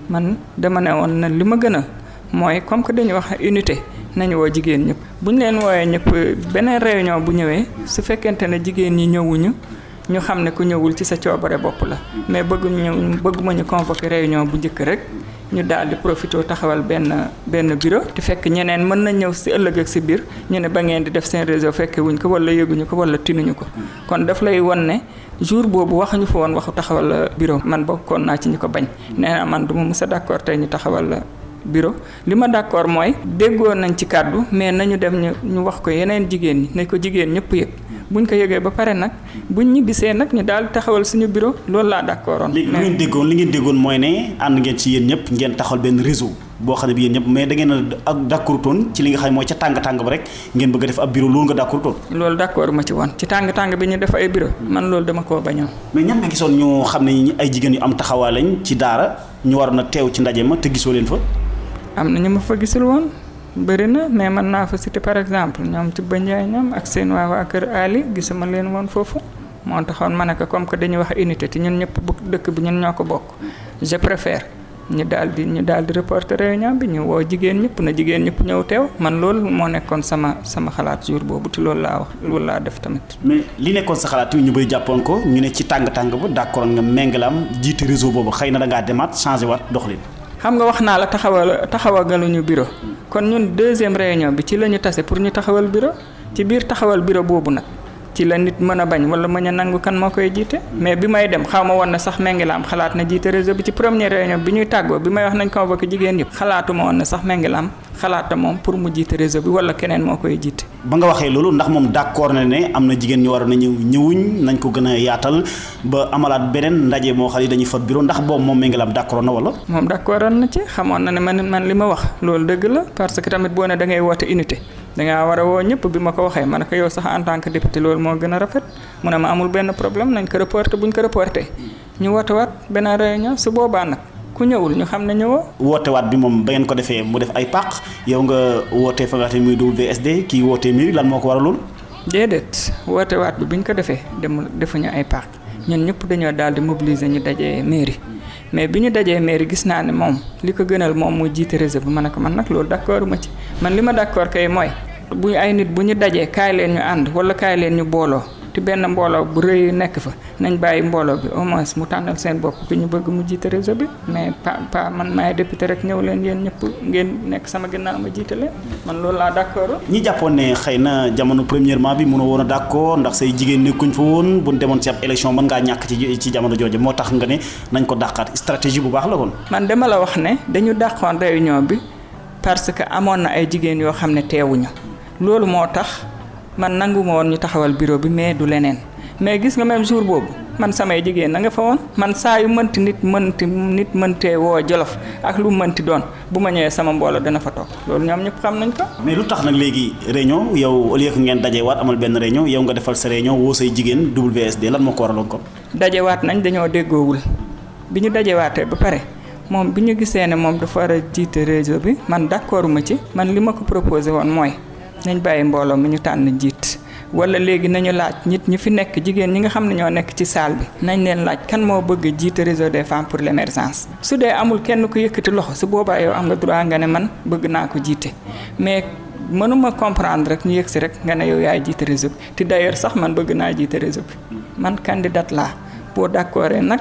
man dama ne woon na li ma gën a mooy comme que dañu wax unité nañu woo jigéen ñëpp bu ñu leen wooyee ñëpp beneen réunion bu ñëwee su fekkente ne jigéen ñi ñëwuñu ñu xam ne ku ñëwul ci sa coobare bopp la mais bëgguma ñu convoquer réunion bu njëkk rek ñu daal di profité taxawal benn bureau te fekk ñeneen mën na ñëw si ëllëg ak si biir ñu ne ba ngeen di def seen réseau fekke wuñ ko wala yëguñu ko wala tinuñu ko kon daf lay won ne jour boobu waxuñu fa woon waxu taxawal bureau man bokkoon naa ci ñu ko bañ nee na man du ma mës a d'accord tey ñu taxawal bureau li ma d'accord mooy déggoon nañ ci kàddu mais nañu dem ñu wax ko yeneen jigéen ñi ne ko jigéen ñëpp yëg buñ ko yëgee ba pare nag buñ ñibbisee nag ñu daal taxawal suñu bureau loolu laa d'accordoon. li ngeen déggoon mooy ne ànd ngeen ci yéen ñëpp ngeen taxawal benn réseau boo xam ne bi yéen ñëpp mais da ngeen a d'accordoon ci li nga xam ne mooy ca tàng-tàng ba rek ngeen bëgg a def ab bureau loolu nga d'accordoon. loolu d'accord ma ci woon ci tàng-tàng bi ñu def ay bureau man loolu dama koo bañoon. mais ñan nga gisoon ñu xam ne ay jigéen yu am taxawaay lañ ci daara ñu waroon a teew ci ndaje ma te gisoo leen fa. am na ñu ma fa gisul woon bëri na mais mën naa fa citer par exemple ñoom ci Bandiaye ñoom ak seen waa kër Ali gisuma leen woon foofu moo taxoon ma ne ko comme que dañuy wax unité te ñun ñëpp bu dëkk bi ñun ñoo ko bokk je préfère ñu daal di reporter réunion bi ñu woo jigéen ñëpp na jigéen ñëpp ñëw teew man loolu moo nekkoon sama xalaat jour boobu te loolu laa wax loolu laa def tamit. mais li nekkoon sa xalaat yi ñu bëri jàppoon ko ñu ne ci tàng-tàng ba d'accord nga méngalaam jiite réseau boobu xëy na da ngaa demaat changé waat doxalin. xam nga wax naa la taxawagaluñu bureau kon ñun deuxième réunion bi ci la ñu tase pour ñu taxawal bureau ci biir taxawal bureau boobu nag ci la nit mën a bañ wala mën a nangu kan moo koy jiite mais bi may dem xaw ma woon na sax Mengilam xalaat na jiite réseau bi ci première réunion bi ñuy tàggoo bi may wax nañ convoqué jigéen yëpp xalaatuma woon na sax Mengilam xalaata moom pour mu jiite réseau bi wala keneen moo koy jiite. ba nga waxee loolu ndax moom d'accord na ne am na jigéen ñu waroon a ñëwuñ nañ ko gën a yaatal ba amalaat beneen ndaje moo xam ne dañuy fat bureau ndax boobu moom Mengilam d'accord na wala. moom d'accord na ci xamoon na ne man li ma wax loolu dëgg la parce que tamit boo ne da ngay woote unité dangaa war a woo ñëpp bi ma ko waxee ma ne ko yow sax en tant que député loolu moo gën a rafet mu ne ma amul benn problème nañ ko reporté buñ ko reporté ñu woote waat benn réunion su boobaa nag ku ñëwul ñu xam ne ñëwoo. woote waat bi moom ba ngeen ko defee mu def ay pàq yow nga wootee fa nga xam ne muy WSD kii wootee mairie lan moo ko waral loolu. déedéet woote waat bi biñ ko defee defuñu ay pàq ñun ñëpp dañoo daal di mobiliser ñu dajee mairie mais bi ñu dajee mairie gis naa ne moom li ko gënal moom muy jiite réseau bi ma ne ko man nag loolu d'accord ma ci man li ma d'accord kay mooy bu ay nit bu ñu dajee kaay leen ñu ànd wala kaay leen ñu booloo te benn mbooloo bu rëy nekk fa nañ bàyyi mbooloo bi au moins mu tànnal seen bopp ku ñu bëgg mu jiite réseau bi mais pas man maay député rek ñëw leen yéen ñëpp ngeen nekk sama ginnaaw ma jiite leen man loolu laa d'accord. ñi jàppoon ne xëy na jamono premièrement bi mënoo woon a d'accord ndax say jigéen nekkuñ fa woon bu ñu demoon ci ab élection mën ngaa ñàkk ci jamono jooju moo tax nga ne nañ ko dàqaat stratégie bu baax la woon. man dama la wax ne dañu dàqoon réunion bi parce que amoon na ay jigéen yoo xam ne teewuñu loolu moo tax man nangu ma woon ñu taxawal bureau bi mais du leneen mais gis nga même jour boobu man samay jigéen na nga fa woon man saa yu nit mëntee woo Jolof ak lu mënti doon bu ma ñëwee sama mbooloo dana fa toog loolu ñoom ñëpp xam nañ ko. mais lu tax nag léegi réunion yow au lieu que ngeen dajewaat amal benn réunion yow nga defal sa réunion woo say jigéen WSD lan moo ko waraloon ko. dajewaat nañ dañoo déggoowul bi ñu dajewaatee ba pare moom bi ñu gisee ne moom dafa war a jiite réseau bi man d'accorduma ci man li ma ko proposé woon mooy nañ bàyyi mbooloo mi ñu tànn jiit wala léegi nañu laaj nit ñi fi nekk jigéen ñi nga xam ne ñoo nekk ci salle bi nañ leen laaj kan moo bëgg a jiite réseau des femmes pour l'émergence. su dee amul kenn ku yëkkati loxo su boobaa yow am nga droit nga ne man bëgg naa ko jiite mais mënuma comprendre rek ñu yëg si rek nga ne yow yaay jiite réseau bi te d'ailleurs sax man bëgg naa jiite réseau bi man candidate laa boo d'accord nag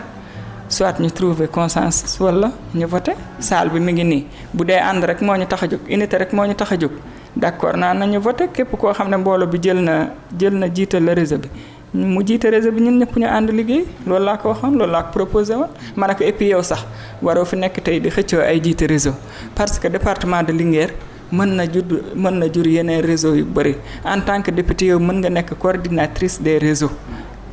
soit ñu trouver consensus wala ñu voter salle bi mi ngi nii bu dee ànd rek moo ñu tax a jóg unité rek moo ñu tax a jóg d'accord naa nañu voter képp koo xam ne mbooloo bi jël na jiital la réseau bi mu jiite réseau bi ñun ñëpp ñu ànd liggéey loolu laa ko waxoon loolu laa ko proposé woon ma ne ko et puis yow sax waroo fi nekk tey di xëccoo ay jiite réseau parce que département de Linguère mën na jur yeneen réseau yu bëri en tant que député yow mën nga nekk coordinatrice des réseaux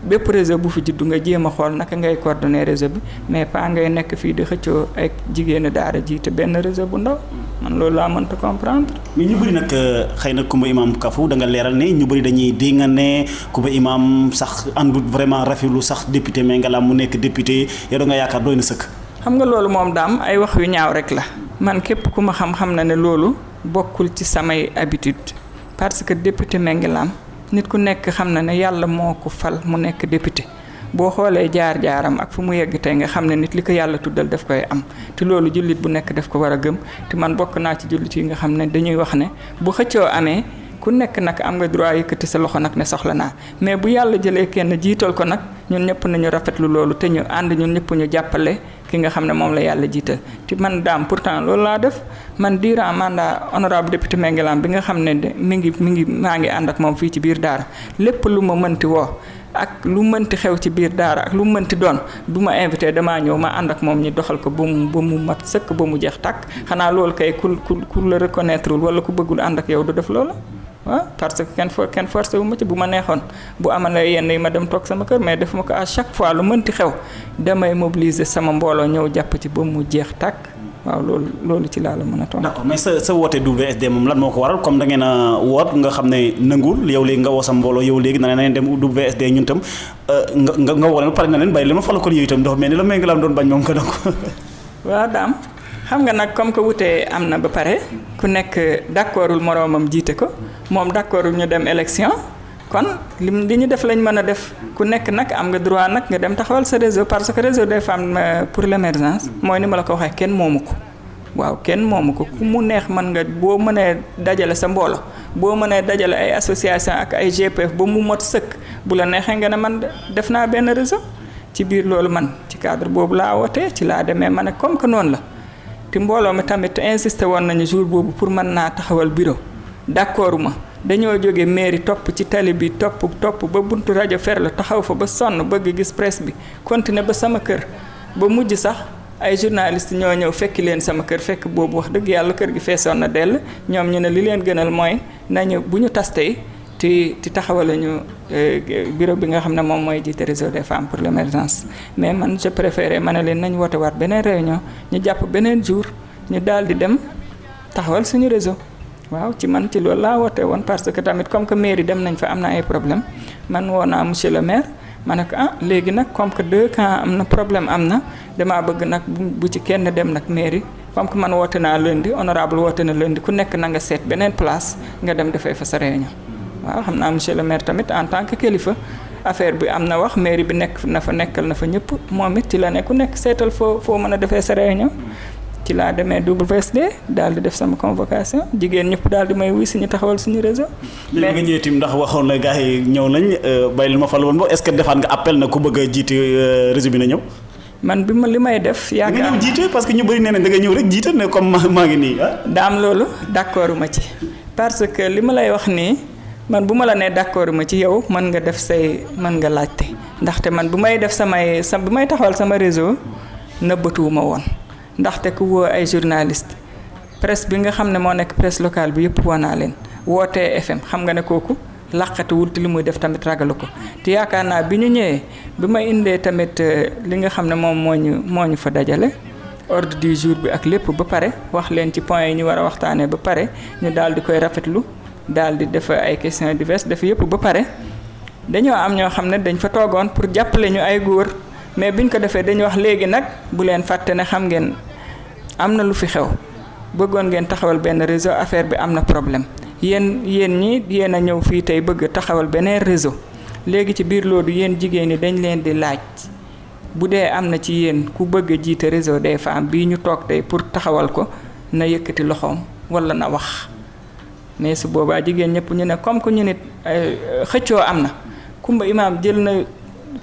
bépp réseau bu fi juddu nga jéem a xool naka ngay coordonner réseau bi mais pas ngay nekk fii di xëccoo ay jigéenu daara jiite benn réseau bu ndaw man loolu laa mënta comprendre. mais ñu bëri nag xëy na Coumba Imam Kafou da nga leeral ne ñu bëri dañuy dégg nga ne Coumba Imam sax àndut vraiment rafetlu sax député mais nga la mu nekk député yow da nga yaakaar doy na sëkk. xam nga loolu moom daam ay wax yu ñaaw rek la man képp ku ma xam-xam na ne loolu bokkul ci samay habitude parce que député Mengelam nit ku nekk xam na ne yàlla moo ko fal mu nekk député boo xoolee jaar-jaaram ak fu mu yegg tey nga xam ne nit li ko yàlla tuddal daf koy am te loolu jullit bu nekk daf ko war a gëm te man bokk naa ci jullit yi nga xam ne dañuy wax ne bu xëccoo amee ku nekk nag am nga droit yëkkati sa loxo nag ne soxla naa mais bu yàlla jëlee kenn jiital ko nag ñun ñëpp nañu rafetlu loolu te ñu ànd ñun ñëpp ñu jàppale ki nga xam ne moom la yàlla jiital te man daam pourtant loolu laa def man durant mandat honorable député Mengelam bi nga xam ne de mi ngi maa ngi ànd ak moom fii ci biir daara lépp lu ma mënti woo ak lu mënti xew ci biir daara ak lu mënti doon bu ma invité damaa ñëw ma ànd ak moom ñu doxal ko ba mu mat sëkk ba mu jeex tàkk xanaa loolu kay ku la reconnaître wul wala ku bëggul ànd ak yow du def loolu waaw parce que kenn forcé wu ma ci bu ma neexoon bu amalee yenn yi ma dem toog sama kër mais defuma ko à chaque fois lu mënti xew damay mobiliser sama mbooloo ñëw jàpp ci ba mu jeex tàkk waaw loolu ci laa la mën a toog. d'accord mais sa woote WSD moom lan moo ko waral comme da ngeen a woot nga xam ne nanguwul yow léegi nga woo sa mbooloo yow léegi na leen dem WSD ñun tam nga woo leen pare na leen bàyyi li ma fal ko yow itam ndox mel ni la Mengelam doon bañ moom ko donc. waaw daam xam nga nag comme que wutee am na ba pare ku nekk d'accordul moroomam jiite ko moom d'accordul ñu dem élection kon li ñu def lañ mën a def ku nekk nag am nga droit nag nga dem taxawal sa réseau parce que réseau des femmes pour l'émergence mooy ni ma la ko waxee kenn moomu ko waaw kenn moomu ko ku mu neex mën nga boo mënee dajale sa mboolo boo mënee dajale ay association ak ay GPF ba mu mot sëkk bu la neexee nga ne man def naa benn réseau ci biir loolu man ci cadre boobu laa wootee ci laa demee ma ne comme que noonu la te mbooloo mi tamit insisté woon nañu jour boobu pour mën naa taxawal bureau d'accord ma dañoo jóge mairie topp ci tali bi topp ba buntu rajo Ferlo taxaw fa ba sonn bëgg gis presse bi continuer ba sama kër ba mujj sax ay journaliste ñoo ñëw fekki leen sama kër fekk boobu wax dëgg yàlla kër gi feesoon na dell ñoom ñu ne li leen gënal mooy nañu bu ñu tas tey ti taxawal ñu bureau bi nga xam ne moom mooy jiite réseau des femmes pour l'émergence mais man je préférais ma ne leen nañ woote waat beneen réunion ñu jàpp beneen jour ñu daal di dem taxawal suñu réseau waaw ci man ci loolu laa woote woon parce que tamit comme que mairie dem nañ fa am na ay problème man woo naa monsieur le maire ma ne ko léegi nag comme que 2 camps am na problème am na damaa bëgg nag bu ci kenn dem nag mairie comme que man woote naa lundi honorable woote na lundi ku nekk na nga seet beneen place nga dem defee fa sa réunion waaw xam naa monsieur le maire tamit en tant que kilifa affaire bi am na wax mairie bi nekk na fa nekkal na fa ñëpp moom it ci la ne ku nekk seetal foo mën a defee sa réunion ci laa demee WSD daal di def sama convocation jigéen ñëpp daal di may wuy si ñu taxawal suñu réseau. mais nga ñëwee tim ndax waxoon na gars yi ñëw nañ bay li ma fal woon ba est-ce que defaat nga appel na ku bëgg a jiite réseau bi na ñëw. man bi ma li may def. yaakaar nga ñëw jiite parce que ñu bëri nee nañ da nga ñëw rek jiite ne comme maa ngi nii daam loolu d'accorduma ci parce que li ma lay wax nii. man bu ma la nee d'accord ma ci yow mën nga def mën nga laajte ndaxte man bu may def bu may taxawal sama réseau nëbbatuwuma woon ndaxte ku woo ay journaliste presse bi nga xam ne moo nekk presse locale bi yëpp woo naa leen wootee FM xam nga ne kooku laqatuwul te li muy def tamit ragalu ko te yaakaar naa bi ñu ñëwee bi ma indee tamit li nga xam ne moom moo ñu fa dajale ordre du jour bi ak lépp ba pare wax leen ci points yi ñu war a waxtaanee ba pare ñu daal di koy rafetlu daal di def ay questions diverses def yëpp ba pare dañoo am ñoo xam ne dañ fa toogoon pour jàppale ñu ay góor mais biñ ko defee dañu wax léegi nag bu leen fàtte ne xam ngeen am na lu fi xew bëggoon ngeen taxawal benn réseau affaire bi am na problème yéen ñi yéen a ñëw fii tey bëgg taxawal beneen réseau léegi ci biir loolu yéen jigéen ñi dañ leen di laaj bu dee am na ci yéen ku bëgg a jiite réseau des femmes bii ñu toog tey pour taxawal ko na yëkkati loxoom walla na wax mais su boobaa jigéen ñëpp ñu ne comme que ñu nit xëccoo am na Kumba Imaam jël na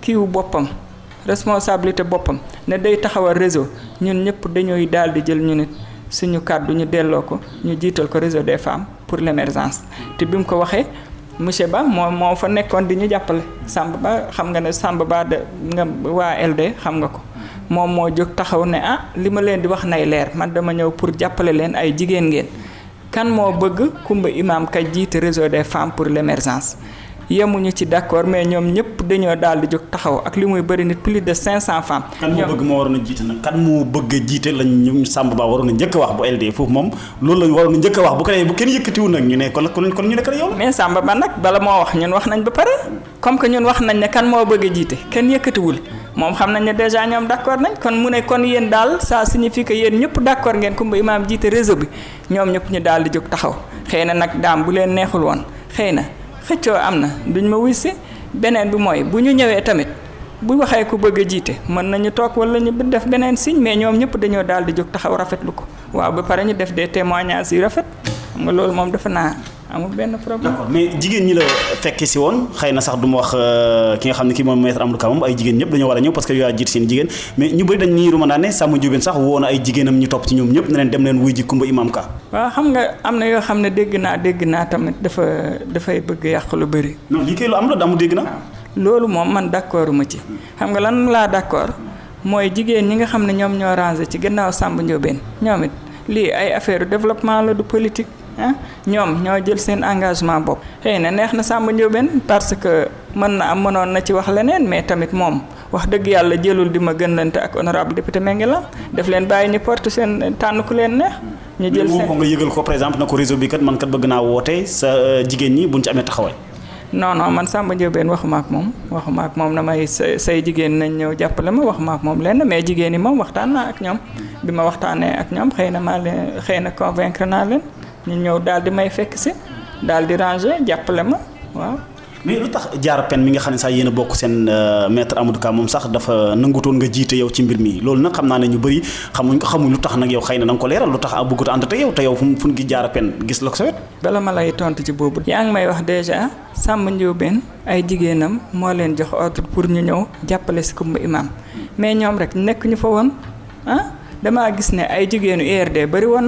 kiiwu boppam responsabilité boppam ne day taxawal réseau ñun ñëpp dañuy daal di jël ñu nit suñu kàddu ñu delloo ko ñu jiital ko réseau des femmes pour l'émergence te bi mu ko waxee monsieur Ba moo fa nekkoon di ñu jàppale Samba Ba xam nga ne Samba Ba de nga waa LD xam nga ko moom moo jóg taxaw ne li ma leen di wax nay leer man dama ñëw pour jàppale leen ay jigéen ngeen kan moo bëgg Kumba Imaam Ka jiite réseau des femmes pour l'émergence yemuñu ci d'accord mais ñoom ñëpp dañoo daal di jóg taxaw ak li muy bëri nit plus de 500 femmes. kan moo bëgg moo waroon a jiite nag kan moo bëgg a jiite lañ ñu Samba Ba waroon a njëkk a wax bu LD foofu moom loolu la waroon a njëkk a wax bu ko defee bu kenn yëkkatiwul nag ñu ne kon ñu ne kat yow. mais Samba Ba nag bala moo wax ñun wax nañ ba pare comme que ñun wax nañ ne kan moo bëgg a jiite kenn yëkkatiwul moom xam nañ ne déjà ñoom d'accord nañ kon mu ne kon yéen daal ça signifie que yéen ñëpp d'accord ngeen Kumba Imaam jiite réseau bi ñoom ñëpp ñu daal di jóg taxaw xëy na nag daam bu leen neexul woon xëy na xëccoo am na duñ ma wuy si beneen bi mooy bu ñu ñëwee tamit bu waxee ku bëgg a jiite mën nañu toog wala ñu def beneen signe mais ñoom ñëpp dañoo daal di jóg taxaw rafetlu ko waaw ba pare ñu def des témoignages yu rafet xam nga loolu moom dafa naa amul benn problème. d'accord mais jigéen ñi la fekke si woon xëy na sax du ma wax ki nga xam ne kii moom maître Amadou Ka moom ay jigéen ñëpp dañoo war a ñëw parce que yaa jiit seen jigéen mais ñu bëri dañ niiru ma naa ne Samba Ndiobène sax woo na ay jigéenam ñu topp ci ñoom ñëpp ne leen dem leen wuy ji Kumba Imaam Ka. waaw xam nga am na yoo xam ne dégg naa tamit dafay bëgg yàq lu bëri. non lii kay lu am la damu dégg na. loolu moom man d'accorduma ci xam nga lan laa d'accord mooy jigéen ñi nga xam ne ñoom ñoo rangé ci gannaaw Samba Ndiobène ñoom it lii ay affaire développement la du politique. ñoom ñoo jël seen engagement bopp xëy na neex na Samba Ndiobène parce que mënoon na ci wax leneen mais tamit moom wax dëgg yàlla jëlul di ma gënlante ak honorable député Menguela def leen bàyyi ñu porte seen tànn ku leen neex. ñu jël seen ko nga yëgal ko par exemple na ko réseau bi kat man kat bëgg naa woote sa jigéen ñi buñ ci amee taxawaay. non man Samba Ndiobène waxuma ak moom na may say jigéen nañ ñëw jàppale ma waxuma ak moom lenn mais jigéen ñi moom waxtaan naa ak ñoom bi ma waxtaanee ak ñoom xëy na convaincre naa leen. ñu ñëw daal di may fekk si daal di ranger jàppale ma waaw. mais lu tax Diarra Pène mi nga xam ne sax yéen a bokk seen maître Amadou Ka moom sax dafa nangutoon nga jiite yow ci mbir mi loolu nag xam naa ne ñu bëri xamuñ lu tax nag yow xëy na da nga ko leeral lu tax a bëggut a ànd te yow fu mu gi Diarra Pène gis la ko sa wet. bala ma lay tontu ci boobu. yaa ngi may wax déjà Samba Ndiobène ay jigéenam moo leen jox ordre pour ñu ñëw jàppale si Kumba Imaam mais ñoom rek nekk ñu fa woon damaa gis ne ay jigéenu URD bëri woon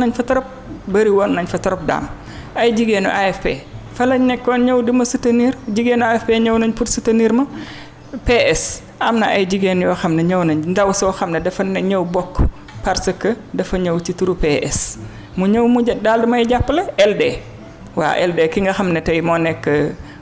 nañ fa trop daam ay jigéenu AFP fa lañ nekkoon ñëw di ma soutenir jigéenu AFP ñëw nañ pour soutenir ma PS am na ay jigéen yoo xam ne ñëw nañ ndaw soo xam ne dafa ne ñëw bokk parce que dafa ñëw ci turu PS mu ñëw mu daal di may jàppale LD waaw LD ki nga xam ne tey moo nekk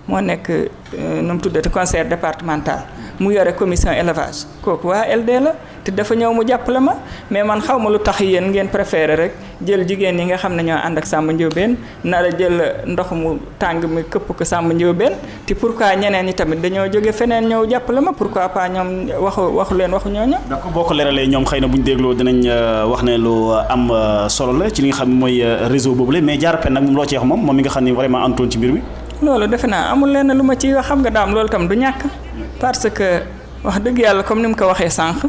nu mu tuddati conseil départemental mu yore commission élevage kooku waa LD la te dafa ñëw mu jàppale ma mais man xaw ma lu tax yéen ngeen préféré rek jël jigéen ñi nga xam ne ñoo ànd ak Samba Ndiobène nar a jël ndox mu tàng mi këpp ko Samba Ndiobène te pourquoi ñeneen ñi tamit dañoo jóge feneen ñëw jàppale ma pourquoi pas ñoom waxu leen waxu ñooñu. d'accord boo ko leeralee ñoom xëy na bu ñu dégloo dinañ wax ne lu am solo la ci li nga xam ne mooy réseau boobu la mais Diarra Pène nag moom loo ci wax moom mi nga xam ne vraiment antoon ci mbir mi. loolu defe naa amul lenn lu ma ci wax xam nga daam loolu tam du ñàkk parce que wax dëgg yàlla comme ni mu ko waxee sànq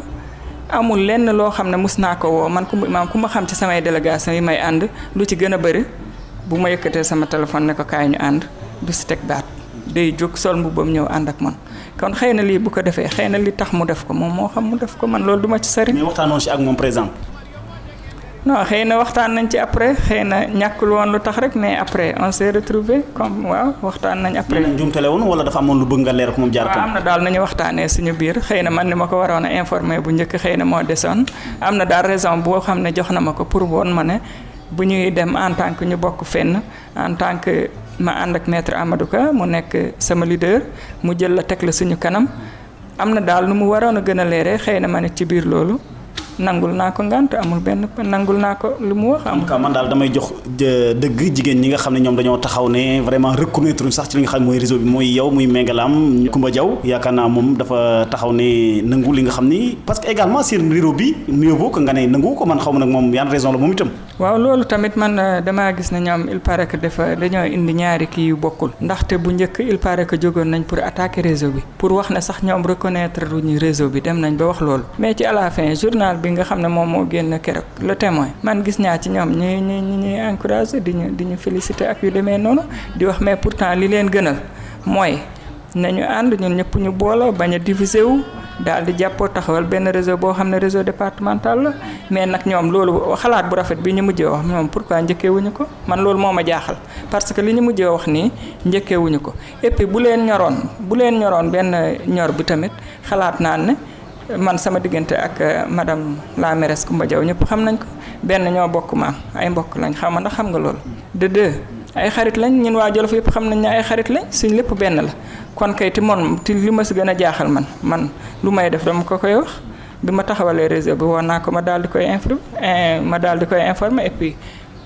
amul lenn loo xam ne mus naa ko woo man Kumba Imaam ku ma xam ci samay délégation yi may ànd lu ci gën a bëri bu ma yëkkatee sama téléphone ne ko kaay ñu ànd du si teg baat day jóg sol mbubbam ñëw ànd ak man kon xëy na lii bu ko defee xëy na li tax mu def ko moom moo xam mu def ko man loolu du ma ci sori. mais waxtaanoon si ak moom par exemple. non xëy na waxtaan nañ ci après xëy na ñàkkul woon lu tax rek mais après on s'est retrouvé comme waaw waxtaan nañ après. njuumtale woon wala dafa amoon lu bëgg nga leer ko moom Diarra Pène. am na daal nañu waxtaanee suñu biir xëy na man ni ma ko waroon a informé bu njëkk xëy na moo desoon am na daal raison boo xam ne jox na ma ko pour woon ma ne bu ñuy dem en tant que ñu bokk fenn en tant que ma ànd ak maître Amadou Ka mu nekk sama leader mu jël la teg la suñu kanam am na daal nu mu waroon a gën a leeree xëy na ma ne ci biir loolu nangul naa ko ngant amul benn nangul naa ko li mu wax. en tout man daal damay jox dëgg jigéen ñi nga xam ne ñoom dañoo taxaw ne vraiment reconnaître sax ci li nga xam ne mooy réseau bi mooy yow muy Mengalam Coumba Diaw yaakaar naa moom dafa taxaw ne nangu li nga xam ni parce que également seen réseau bi mieux vaut que nga ne nangu ko man xaw ma nag moom yan raison la moom itam. waaw loolu tamit man damaa gis ne ñoom il paraît que dañoo indi ñaari kii yu bokkul ndaxte bu njëkk il paraît que jógoon nañ pour attaquer réseau bi pour wax ne sax ñoom reconnaître ñu réseau bi dem nañ ba wax loolu mais ci à la fin journal bi nga xam ne moom moo génn keroog le témoin man gis ñaa ci ñoom ñuy encouragé di ñu féliciter ak yu demee noonu di wax mais pourtant li leen gënal mooy nañu ànd ñun ñëpp ñu booloo bañ a diviser wu daal di jàppoo taxawal benn réseau boo xam ne réseau départemental la mais nag ñoom loolu xalaat bu rafet bi ñu mujjee wax ñoom pourquoi njëkkeewuñu ko man loolu moo ma jaaxal parce que li ñu mujjee wax nii njëkkeewuñu ko et puis bu leen ñoroon benn ñor bi tamit xalaat naa ne man sama diggante ak madame la mairesse Coumba Diaw ñëpp xam nañ ko benn ñoo bokk maam ay mbokk lañ xam ndax xam nga loolu de deux ay xarit lañ ñun waa Jolof yëpp xam nañ ne ay xarit lañ suñ lépp benn la kon kay ti moom ti li ma si gën a jaaxal man lu may def dama ko koy wax bi ma taxawalee réseau bi woon naa ko ma daal di koy informer et puis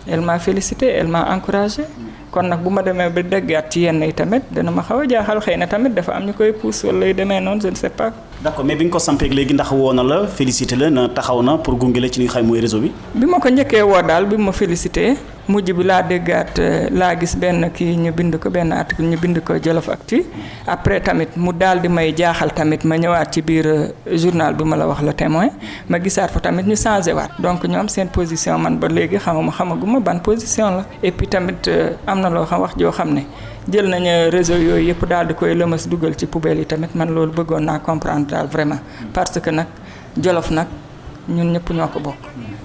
elle m'a félicité elle m'a encouragé kon nag bu ma demee ba déggaat ci yenn yi tamit dana ma xaw a jaaxal xëy na tamit dafa am ñu koy pousse wala yu demee noonu je ne sais pas. d'accord mais bi nga ko sampeeg léegi ndax woo na la félicité la na taxaw na pour gunge la ci li nga xam mooy réseau bi. bi ma ko njëkkee woo daal bi ma félicité mujj bi laa déggaat laa gis benn kii ñu bind ko benn article ñu bind ko Jolofactu après tamit mu daal di may jaaxal tamit ma ñëwaat ci biir journal bi ma la wax Le Témoin ma gisaat fa tamit ñu changé waat donc ñoom seen position man ba léegi xamaguma ban position la et puis tamit am na loo xam wax joo xam ne jël nañu réseau yooyu yëpp daal di koy lëmas dugal ci poubelle yi tamit man loolu bëggoon naa comprendre daal vraiment parce que nag Jolof nag ñun ñëpp ñoo ko bokk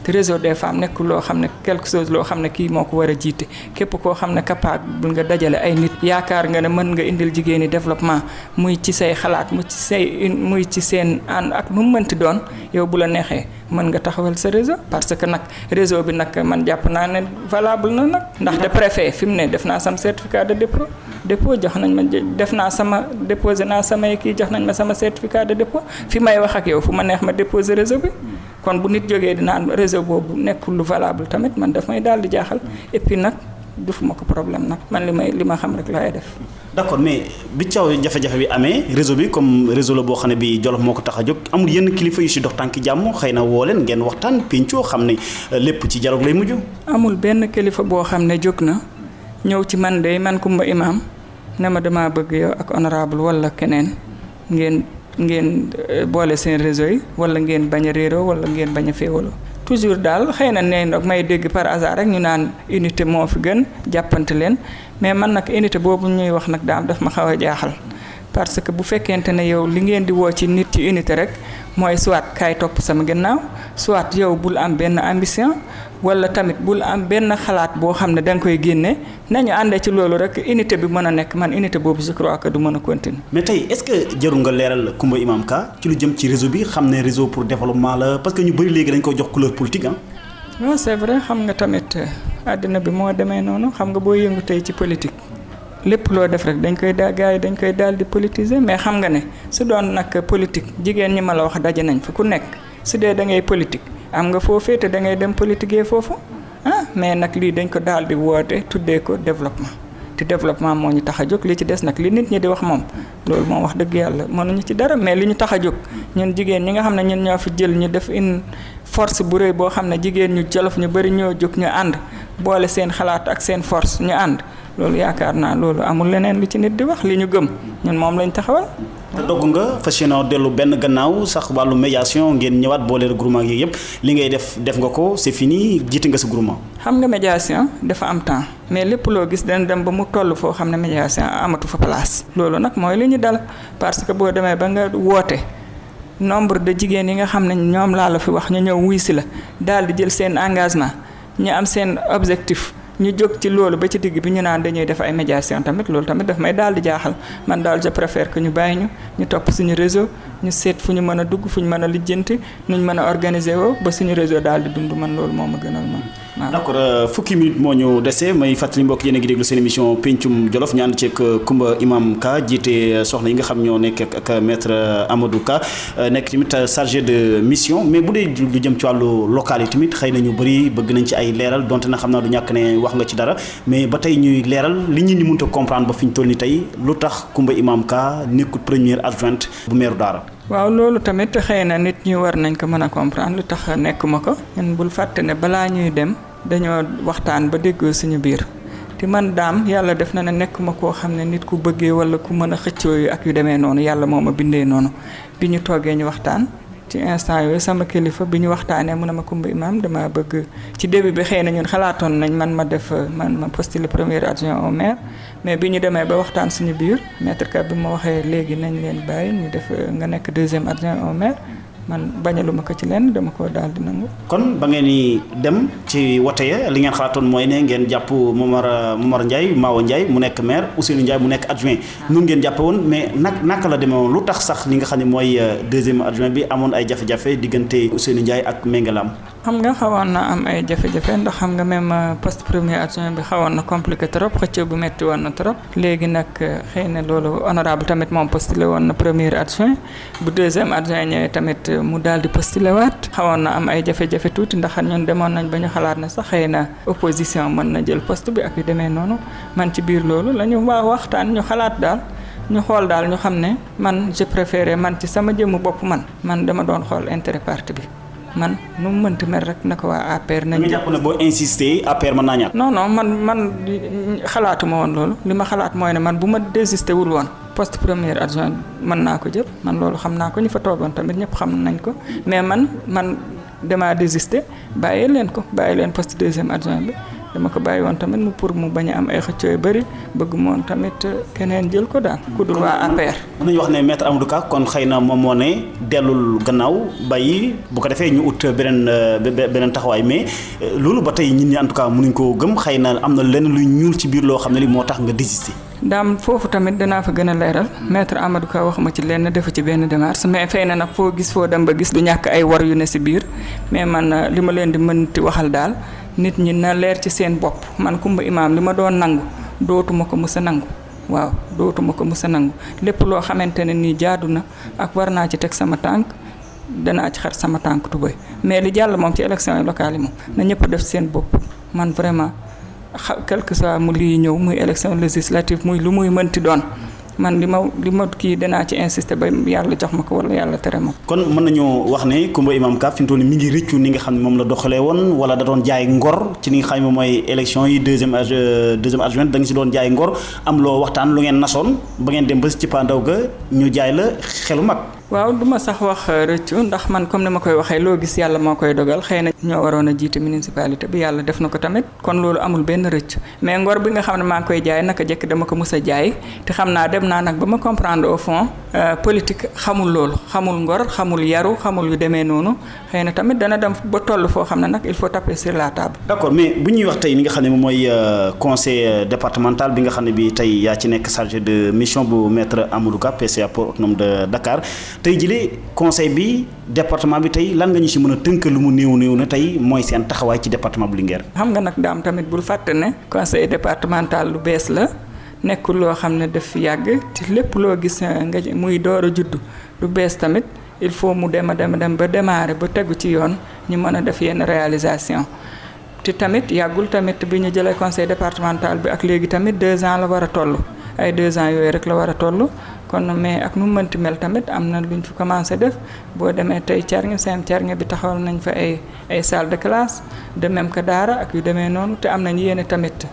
te réseau des femmes nekk loo xam ne quelque chose loo xam ne kii moo ko war a jiite képp koo xam ne capable nga dajale ay nit yaakaar nga ne mën nga indil jigéen ñi développement muy ci say xalaat muy ci seen ànd ak nu mu mënti doon yow bu la neexee mën nga taxawal sa réseau parce que nag réseau bi nag man jàpp naa ne valable na nag ndaxte préfet fi mu ne def naa sama certificat de dépôt jox nañ ma déposé naa samay kii jox nañ ma sama certificat de dépôt fi may wax ak yow fu ma neex ma déposé réseau bi kon bu nit jógee dinaan réseau boobu nekkul lu valable tamit man daf may daal di jaaxal et puis nag dufuma ko problème nag man li ma xam rek laay def. d'accord mais bi caaw jafe-jafe bi amee réseau bi comme réseau la boo xam ne bi Jolof moo ko tax a jóg amul yenn kilifa yu si dox tànki jàmm xëy na woo leen ngeen waxtaan pencoo xam ne lépp ci dialogue lay mujj. amul benn kilifa boo xam ne jóg na ñëw ci man Coumba Imam ne ma dama bëgg yow ak honorable wala keneen ngeen boole seen réseau yi wala ngeen bañ a réeroo wala ngeen bañ a féewaloo toujours daal xëy na ne nag may dégg par hasard rek ñu naan unité moo fi gën jàppante leen mais man nag unité boobu ñuy wax nag daf ma xaw a jaaxal parce que bu fekkente ne yow li ngeen di woo ci nit ci unité rek mooy soit kaay topp sama gannaaw soit yow bul am benn ambition wala tamit bul am benn xalaat boo xam ne da nga koy génne nañu àndee ci loolu rek unité bi mën a nekk man unité boobu je crois que du mën a continuer. mais tey est-ce que jarul nga leeral Coumba Imam Ka ci lu jëm ci réseau bi xam ne réseau pour développement la parce que ñu bëri léegi dañ ko jox couleur politique ah. waaw c'est vrai xam nga tamit àddina bi moo demee noonu xam nga boo yëngu tey ci politique lépp loo def rek gars yi dañ koy daal di politiser mais xam nga ne su doon nag politique jigéen ñi ma la wax daje nañ fa ku nekk su dee da ngay politique. am nga foofee te da ngay dem politiquer foofu mais nag lii dañ ko daal di woote tuddee ko développement te développement moo ñu tax a jóg li ci des nag li nit ñi di wax moom loolu moom wax dëgg yàlla mënuñu ci dara mais li ñu tax a jóg ñun jigéen ñi nga xam ne ñun ñoo fi jël ñu def une force bu rëy boo xam ne jigéen ñu Jolof ñu bari ñoo jóg ñu ànd boole seen xalaat ak seen force ñu ànd loolu yaakaar naa loolu amul leneen lu ci nit di wax li ñu gëm ñun moom lañ taxawal. te dogg nga fas yéene dellu benn gannaaw sax wàllu médiation ngeen ñëwaat boole regroupement yi yëpp li ngay def nga ko c'est fini jiite nga sa groupement. xam nga médiation dafa am temps mais lépp loo gis dana dem ba mu toll foo xam ne médiation amatu fa place. loolu nag mooy li ñu dal parce que boo demee ba nga woote nombre de jigéen yi nga xam ne ñoom laa la fi wax ñu ñëw wuy si la daal di jël seen engagement ñu am seen objectif. ñu jóg ci loolu ba ci digg bi ñu naan dañuy def ay médiation tamit loolu tamit daf may daal di jaaxal man daal je préfère que ñu bàyyi ñu topp suñu réseau ñu seet fu ñu mën a dugg fu ñu mën a lijjanti nu ñu mën a organiser woo ba suñu réseau daal di dund man loolu moo ma gënal man. d'accord fukki minute moo ñu dese may fàttali mbokk yéen a ngi déglu seen émission pencum Jolof ñu ànd ceeg Coumba Imam Ka jiite soxna yi nga xam ñoo nekk ak maître Amadou Ka nekk tamit chargé de mission mais bu dee lu jëm ci wàllu local yi tamit xëy na ñu bëri bëgg nañ ci ay leeral donte na xam naa du ñàkk ne wax nga ci dara mais ba tey ñuy leeral li ñu ni mënta comprendre ba fi ñu toll ni tey lu tax Coumba Imam Ka nekkul première adjointe bu maire Daara. waaw loolu tamit xëy na nit ñi war nañ ko mën a comprendre lu tax nekkuma ko ñun bul fàtte ne balaa ñuy dem dañoo waxtaan ba déggoo suñu biir te man daam yàlla def na ne nekkuma koo xam ne nit ku bëggee wala ku mën a xëccoo yu ak yu demee noonu yàlla moo ma bindee noonu bi ñu toogee ñu waxtaan ci instant yooyu sama kilifa bi ñu waxtaanee mu ne ma Coumba Imam dama bëgg ci début bi xëy na ñun xalaatoon nañ ma postuler premier adjoint au maire mais bi ñu demee ba waxtaan suñu biir maître Ka bi ma waxee léegi nañ leen bàyyi ñu def nga nekk deuxième adjoint au maire man bañaluma ko ci leen dama ko daal di nangu. kon ba ngeen di dem ci wote ya li ngeen xalaatoon mooy ne ngeen jàpp Momar Ndiaye Mawo Ndiaye mu nekk maire Ousseynou Ndiaye mu nekk adjoint nun ngeen jàppe woon mais naka la demee woon lu tax sax li nga xam ne mooy deuxième adjoint bi amoon ay jafe-jafe diggante Ousseynou Ndiaye ak Mengelam. xam nga xawoon na am ay jafe-jafe ndax xam nga même poste premier adjoint bi xawoon na compliqué trop xëccoo bu metti woon na trop léegi nag xëy na loolu honorable tamit moom postulé woon na premier adjoint bu deuxième adjoint ñëwee tamit mu daal di postulé waat xawoon na am ay jafe-jafe tuuti ndax ñun demoon nañ ba ñu xalaat na sax xëy na opposition mën na jël poste bi ak yu demee noonu man ci biir loolu la ñu waxtaan ñu xalaat daal ñu xool daal ñu xam ne man je préféré man ci sama jëmmu bopp man dama doon xool intérêt parti bi man nu mu mënti mel rek naka waa APR nañu. nga jàpp ne boo insister APR mën naa ñàkk. non man xalaatuma woon loolu li ma xalaat mooy ne man bu ma désisté wul woon poste premier adjoint mën naa ko jël man loolu xam naa ko ñu fa toogoon tamit ñëpp xam nañ ko mais man damaa désisté bàyyi leen poste deuxième adjoint bi dama ko bàyyi woon tamit pour mu bañ a am ay xëccoo yu bëri bëgg moon tamit keneen jël ko daal ku dul waa APR. mën nañu wax ne maître Amadou Ka kon xëy na moom moo ne dellul gannaaw bàyyi bu ko defee ñu ut beneen taxawaay mais loolu ba tey ñun ñi en tout cas mënuñ koo gëm xëy na am na lenn luy ñuul ci biir loo xam ne li moo tax nga désisté. daam foofu tamit danaa fa gën a leeral maître Amadou Ka wax ma ci lenn defu ci benn démarche mais fay na nag foo gis foo dem ba gis du ñàkk ay war yu ne si biir mais man li ma leen di mënti waxal daal nit ñi na leer ci seen bopp man Coumba Imam li ma doon nangu dootuma ko mës a nangu waaw dootuma ko mës a nangu lépp loo xamante ne nii jaadu na ak war naa ci teg sama tànk danaa ci xar sama tànk tubéy mais li jàll moom ci élection yi locales yi moom na ñëpp def seen bopp man vraiment quel que soit mu lii ñëw muy élection législative muy lu muy mënti doon man li ma kii danaa ci insister ba yàlla jox ma ko wala yàlla tere ma. kon mën nañoo wax ne Coumba Imam Ka fi mu toll nii mi ngi rëccu ni nga xam ne moom la doxalee woon wala da doon jaay ngor ci li nga xam ne mooy élection yi deuxième adjoint da nga si doon jaay ngor am loo waxtaan lu ngeen nasoon ba ngeen dem ba ci pandaw ga ñu jaay la xelu mag. waaw du ma sax wax rëccu ndax man comme ni ma koy waxee loo gis yàlla moo koy dogal xëy na ñoo waroon a jiite municipalité bi yàlla def na ko tamit kon loolu amul benn rëcc mais ngor bi nga xam ne maa ngi koy jaay naka jekk dama ko mus a jaay te xam naa dem naa nag ba ma comprendre au fond politique xamul loolu xamul ngor xamul yaru xamul yu demee noonu xëy na tamit dana dem ba toll foo xam ne nag il faut taper sur la table. d'accord mais bu ñuy wax tey li nga xam ne moom mooy conseil départemental bi nga xam ne bi tey yaa ci nekk chargé de mission bu maître Amadou Ka PCA port autonome de Dakar tey jëlee conseil bi département bi tey lan nga ñu si mën a tënk lu mu néew na tey mooy seen taxawaay ci département bu Linguère. xam nga nag daam tamit bul fàtte ne conseil départemental lu bees la nekkul loo xam ne daf yàgg te lépp loo gis nga muy door a judd lu bees tamit il faut mu dem ba démarrer ba tegu ci yoon ñu mën a def yenn réalisation te tamit yàggul tamit bi ñu jëlee conseil départemental bi ak léegi tamit 2 ans la war a toll ay 2 ans yooyu rek la war a toll. kon mais ak nu mu mënti mel tamit am na lu ñu fi commencé def boo demee tey Thierno seen Thierno bi taxawal nañ fa ay salle de classe de même que daara ak yu demee noonu te am nañ yéene tamit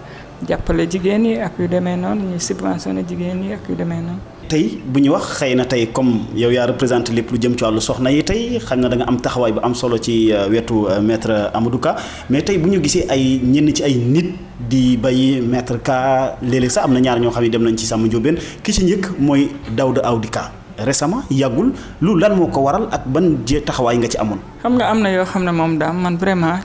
jàppale jigéen yi ak yu demee noonu ñuy subventionné jigéen yi ak yu demee noonu. tey bu ñu wax xëy na tey comme yow yaa représenté lépp lu jëm ci wàllu soxna yi tey xam na da nga am taxawaay bu am solo ci wetu maître Amadou Ka mais tey bu ñu gisee ay ñenn ci ay nit di bàyyi maître Ka léeg-léeg sax am na ñaar ñoo xam ne dem nañ ci sàmm Ndiobène ki ci njëkk mooy Daouda Audi Ka récemment yàggul lu lan moo ko waral ak ban taxawaay nga ci amoon. xam nga am na yoo xam ne moom daam man vraiment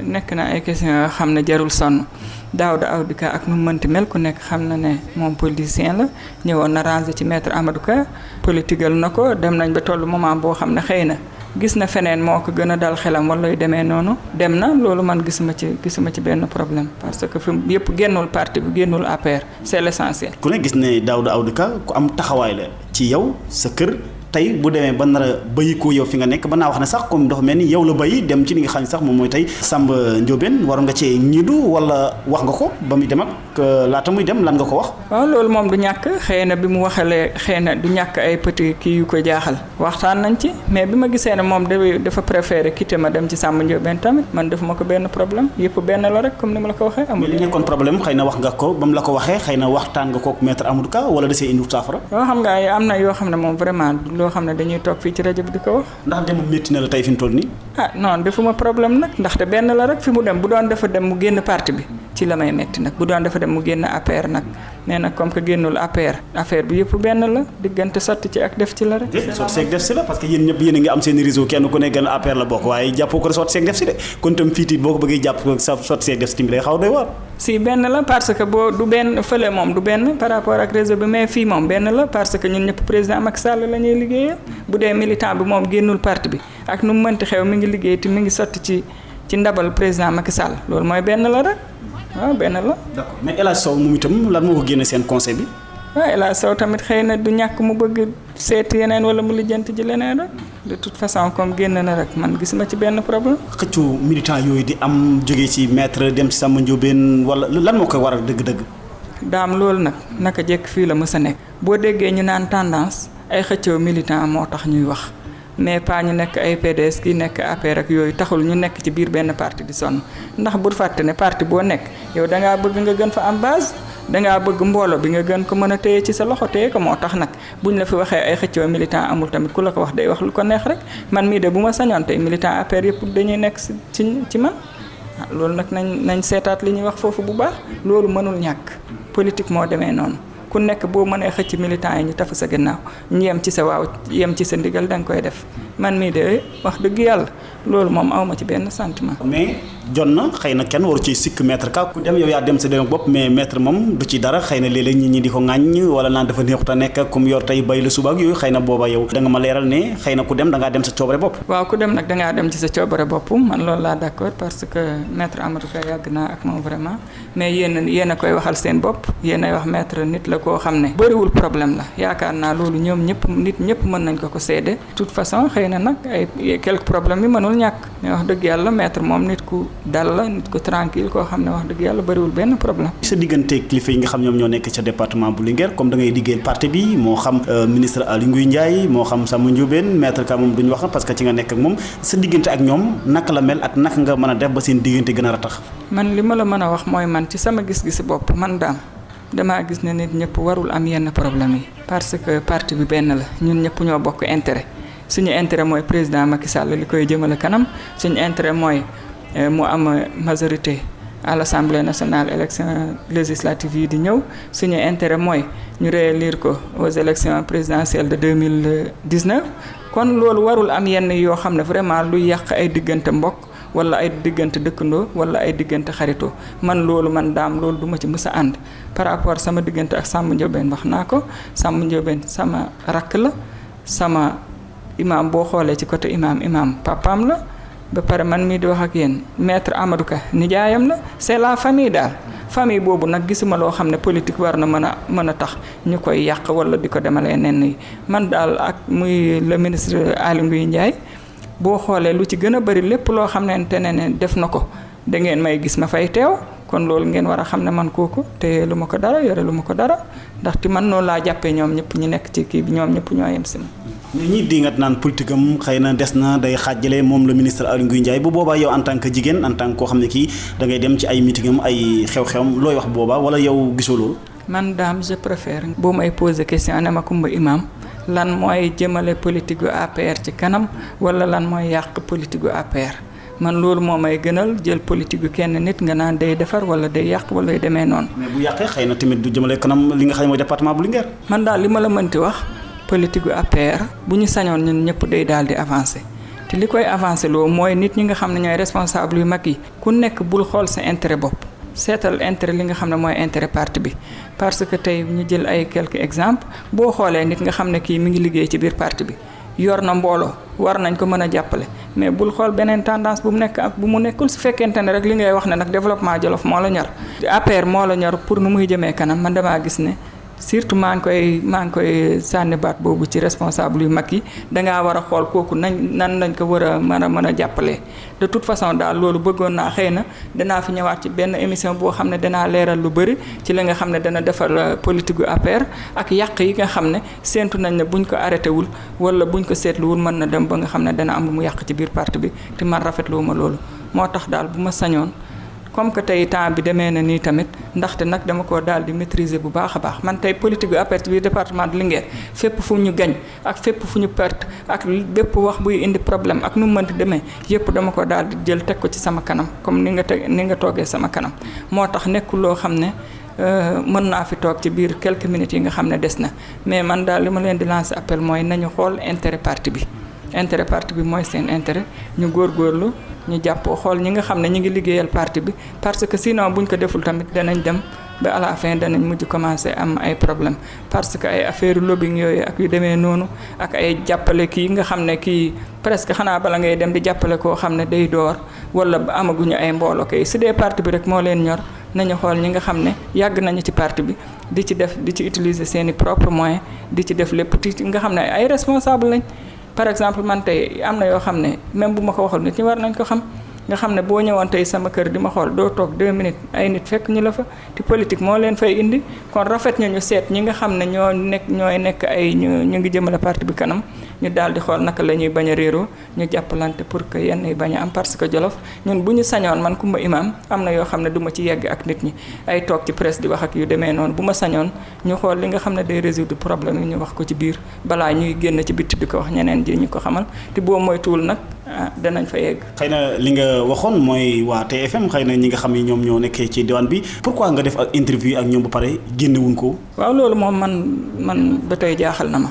nekk na ay questions yoo xam ne jarul sonn Daouda Audi Ka ak nu mu mënti mel ku nekk xam na ne moom politicien la ñëwoon na ranger ci maître Amadou Ka politigal na ko dem nañ ba tollu moment boo xam ne xëy na gis na feneen moo ko gën a dal xelam wala yu demee noonu dem na loolu man gisuma ci benn problème parce que fi yëpp génnul parti bi génnul APR c'est l'essentiel. ku ne gis ne Daouda Audou Ka ku am taxawaay la ci yow sa kër tey bu demee ba nar a bëyi ko yow fi nga nekk ba naa wax ne sax comme dafa mel ni yow la bëyi dem ci li nga xam ne sax moom mooy tey Samba Ndiobène war nga cee ñiidu wala wax nga ko ba muy dem ak laata muy dem lan nga ko wax. waaw loolu moom du ñàkk xëy na bi mu waxalee xëy na du ñàkk ay petit kii yu ko jaaxal waxtaan nañ ci mais bi ma gisee ne moom dafa préféré quitter ma dem ci Samba Ndiobène tamit man defuma ko benn problème yëpp benn la rek comme ni ma la ko waxee. amul li nekkoon problème xëy na wax nga ko ba mu la ko waxee xëy na waxtaan nga kook maître Amadou Ka wala da see indi saafara. yoo xam nga am na yoo xam ne moom vraiment loo xam ne dañuy toog fii ci rajo bi di ko wax. ndax dem métti na la tey fi mu toll nii. non defuma problème nag ndaxte benn la rek fi mu dem bu doon dafa dem mu génn parti bi ci la may metti nag bu doon dafa dem mu génn APR nag mais nag comme que génnul APR affaire bi yëpp benn la diggante sotti ci ak def ci la rek. sotti seeg def si la parce que yéen ñëpp yéen a ngi am seen réseau kenn ku ne gën APR la bokk waaye jàppoo ko sotti seeg def si de kon tam fii boo ko bëggee jàpp sa sotti seeg def si tamit day xaw doy waar. si benn la parce que boo du benn fële moom du benn par rapport ak réseau bi mais fii moom benn la parce que ñun ñëpp président Macky Sall la ñuy liggéeyal bu dee militant bi moom génnul parti bi ak nu mu mënti xew mi ngi liggéey te mi ngi sotti ci ndabal président Macky Sall loolu mooy benn la rek waaw benn la. d'accord mais El Hadj Sow moom itam lan moo ko génne seen conseil bi. waaw El Hadj Sow tamit xëy na du ñàkk mu bëgg seeti yeneen wala mu lijjanti ji leneen rek de toute façon comme génn na rek man gisuma ci benn problème. xëccu militant yooyu di am jógee ci maître dem ci Samba Ndiobène wala lan moo koy waral dëgg-dëgg. daam loolu nag naka jekk fii la mës a nekk. boo déggee ñu naan tendance ay xëccoo militant moo tax ñuy wax. mais pas ñu nekk ay PDS ki nekk APR ak yooyu taxul ñu nekk ci biir benn parti di sonn ndax bu fàtte ne parti boo nekk yow dangaa bëgg nga gën fa am base dangaa bëgg mbooloo bi nga gën ko mën a téye ci sa loxo téye ko moo tax nag buñ la fi waxee ay xëccoo militant amul tamit ku la ko wax day wax lu ko neex rek man mii de bu ma sañoon tey militant APR yëpp dañuy nekk ci man loolu nag nañ seetaat li ñuy wax foofu bu baax loolu mënul ñàkk politique moo demee noonu ku nekk boo mënee xëcc militant yi ñu tafu sa gannaaw ñu yem ci sa waaw yem ci sa ndigal da nga koy def man mii de wax dëgg yàlla loolu moom awma ci benn sentiment. mais jot na xëy na kenn waru ci sikk maître Ka ku dem yow yaa dem sa dem bopp mais maître moom du ci dara xëy na léeg-léeg nit ñi di ko ŋàññ wala naan dafa neexut a nekk comme yor tey bay la suba ak yooyu xëy na booba yow da nga ma leeral ne xëy na ku dem da ngaa dem sa coobare bopp. waaw ku dem nag da ngaa dem ci sa coobare bopp man loolu laa d'accord parce que maître Amadou Ka yàgg naa ak moom vraiment mais yéen a koy waxal seen bopp yéen ay wax maître nit la koo xam ne bëriwul problème la yaakaar naa loolu ñoom ñëpp nit ñëpp mën nañ ko seede de toute façon xëy na nag ay quelques problèmes yi mënul ñàkk mais wax dëgg yàlla maître moom nit ku dal la nit ku tranquille koo xam ne wax dëgg yàlla bëriwul benn problème. sa diggante kilifa yi nga xam ñoom ñoo nekk ca département bu Linguère comme da ngay liggéey parti bi moo xam ministre Aly Ngouille Ndiaye moo xam Samba Ndiobène maître Ka moom duñu wax parce que ci nga nekk ak moom sa diggante ak ñoom naka la mel ak naka nga mën a def ba seen diggante gën a ratax. man li ma la mën a wax mooy man ci sama gis-gisi bopp man daam damaa gis ne nit ñëpp warul am yenn problème yi parce que parti bi benn la ñun ñëpp ñoo bokk intérêt suñu intérêt mooy président Macky Sall li koy jëmale kanam suñu intérêt mooy mu am majorité à l'Assemblée nationale élection législative yi di ñëw suñu intérêt mooy ñu réélire ko aux élections présidentielles de 2019 kon loolu warul am yenn yoo xam ne vraiment luy yàq ay diggante mbokk wala ay diggante dëkkandoo wala ay diggante xaritoo man loolu man daam loolu duma ci mës a ànd par rapport sama diggante ak Samba Ndiobène wax naa ko Samba Ndiobène sama rakk la sama imam boo xoolee ci côté imam papaam la ba pare man mii di wax ak yéen maître Amadou Ka nijaayam la c'est la famille daal famille boobu nag gisuma loo xam ne politique war na mën a tax ñu koy yàq wala di ko demalee nenn yi man daal ak muy le ministre Aly Ngouille Ndiaye boo xoolee lu ci gën a bari lépp loo xam ne def na ko da ngeen may gis ma fay teew kon loolu ngeen war a xam ne man kooku te lu ma ko dara yore lu ma ko dara ndaxte man noonu laa jàppee ñoom ñëpp ñi nekk ci kii bi ñoom ñëpp ñoo yem si ma. mais ñi di nga naan politique am xëy na des na day xaajale moom le ministre Aly Ngouille Ndiaye bu boobaa yow en tant que jigéen en tant que koo xam ne kii da ngay dem ci ay meeting am ay xew-xewam looy wax boobaa wala yow gisoo loolu. man daam je préfère boo may poser question ne ma Kumba Imam lan mooy jëmale politique gu APR ci kanam wala lan mooy yàq politique gu APR man loolu moo may gënal jël politique gu kenn nit nga naan day defar wala day yàq wala day demee noonu. mais bu yàqee xëy na tamit du jëmale kanam li nga xam ne mooy département bu Linguère. man daal li ma la mënti wax politique gu APR bu ñu sañoon ñun ñëpp day daal di avancer te li koy avancer loo mooy nit ñi nga xam ne ñooy responsable yu mag yi ku nekk bul xool sa intérêt bopp. seetal intérêt li nga xam ne mooy intérêt parti bi parce que tey ñu jël ay quelques exemples boo xoolee nit nga xam ne kii mi ngi liggéey ci biir parti bi yor na mbooloo war nañ ko mën a jàppale mais bul xool beneen tendance bu mu nekk ak bu mu nekkul su fekkente ne rek li ngay wax ne nag développement Jolof moo la ñor APR moo la ñor pour nu muy jëmee kanam man damaa gis ne surtout maa ngi koy sànni baat boobu ci responsable yu mag yi dangaa war a xool kooku nan lañ ko war a mën a jàppalee de toute façon daal loolu bëggoon naa xëy na danaa fi ñëwaat ci benn émission boo xam ne danaa leeral lu bëri ci li nga xam ne dana defar politique gu APR ak yàq yi nga xam ne séentu nañ ne buñ ko arrêté wul wala buñ ko seetluwul mën na dem ba nga xam ne dana am lu mu yàq ci biir parti bi te man rafetlu ma loolu moo tax daal bu ma sañoon comme que tey temps bi demee na nii tamit ndaxte nag dama ko daal di maîtriser bu baax a baax man tey politique gu APR bi département de Linguère fépp fu ñu gañ ak fépp fu ñu perte ak bépp wax buy indi problème ak nu mu mënti demee yépp dama ko daal di jël teg ko ci sama kanam comme ni nga toogee sama kanam moo tax nekkul loo xam ne mën naa fi toog ci biir quelques minutes yi nga xam ne des na mais man daal li ma leen di lancer appel mooy nañu xool intérêt parti bi mooy seen intérêt ñu góorgóorlu ñu jàppoo xool ñi nga xam ne ñi ngi liggéeyal parti bi parce que sinon buñ ko deful tamit danañ dem ba à la fin danañ mujj commencer am ay problème parce que ay affaire lobbying yooyu ak yu demee noonu ak ay jàppale kii nga xam ne kii presque xanaa bala ngay dem di jàppale koo xam ne day door wala ba amaguñu ay mbooloo kay su dee parti bi rek moo leen ñor nañu xool ñi nga xam ne yàgg nañu ci parti bi di ci utiliser seeni propres moyens di ci def lépp ti nga xam ne ay responsable lañ. par exemple man tey am na yoo xam ne même bu ma ko waxul nit ñi war nañ ko xam nga xam ne boo ñëwoon tey sama kër di ma xool doo toog 2 minutes ay nit fekk ñu la fa te politique moo leen fay indi kon rafet ñu seet ñi nga xam ne ñooy nekk ay ñu ngi jëmale parti bi kanam ñu daal di xool naka la ñuy bañ a réeroo ñu jàppalante pour que yenn yi bañ a am parce que Jolof ñun bu ñu sañoon man Kumba Imam am na yoo xam ne du ma ci yegg ak nit ñi ay toog ci presse di wax ak yu demee noonu bu ma sañoon ñu xool li nga xam ne day résoudre problème yi ñu wax ko ci biir balaa ñuy génn ci bitti di ko wax ñeneen ji ñu ko xamal te boo moytuwul nag danañ fa yegg. xëy na li nga waxoon mooy waa TFM xëy na ñi nga xam ne ñoom ñoo nekkee ci diwaan bi pourquoi nga def ak interview ak ñoom ba pare génnewuñ ko. waaw loolu moom man ba tey jaaxal na ma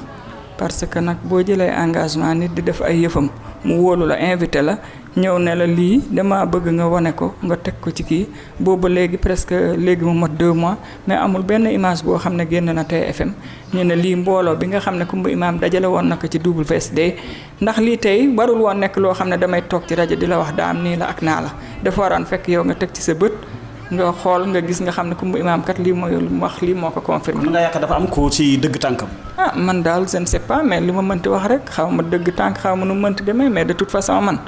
parce que nag boo jëlee engagement nit di def ay yëfam mu wóolu la invité la ñëw ne la lii dama bëgg nga wane ko nga teg ko ci kii boobu léegi presque léegi mu mot 2 mois mais amul benn image boo xam ne génn na TFM ñu ne lii mbooloo bi nga xam ne Kumba Imam dajale woon na ko ci WSD ndax lii tey warul woon nekk loo xam ne damay toog ci rajo di la wax daam nii la ak naa la dafa waroon fekk yow nga teg ci sa bët nga xool nga gis nga xam ne Kumba Imam kat lii mooy wax lii moo ko confirmé. mën nga yaakaar dafa am ko ci dëgg tànkam. Man daal je ne sais pas mais li ma mënti wax rek xaw ma dëgg tànk xaw ma nu mënti demee mais de toute façon man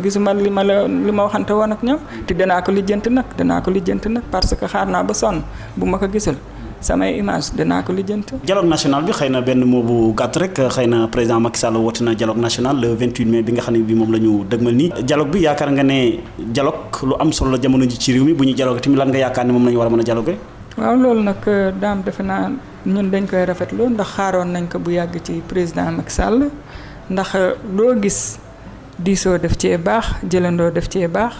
gisuma li ma waxante woon ak ñoom te danaa ko lijjanti nag parce que xaar naa ba sonn bu ma ko gisul samay image danaa ko lijjanti. dialogue national bi xëy na benn moo bu gàtt rek xëy na président Macky Sall woote na dialogue national le 28 mai bi nga xam ne bi moom la ñu dëgmal nii dialogue bi yaakaar nga ne dialogue lu am solo la jamono ji ci réew mi bu ñu dialogue tamit lan nga yaakaar ne moom la ñu war a mën a dialogue. waaw loolu nag daam defe naa ñun dañ koy rafetlu ndax xaaroon nañ ko bu yàgg ci président Macky Sall ndax loo gis diisoo def cee baax jëlandoo def cee baax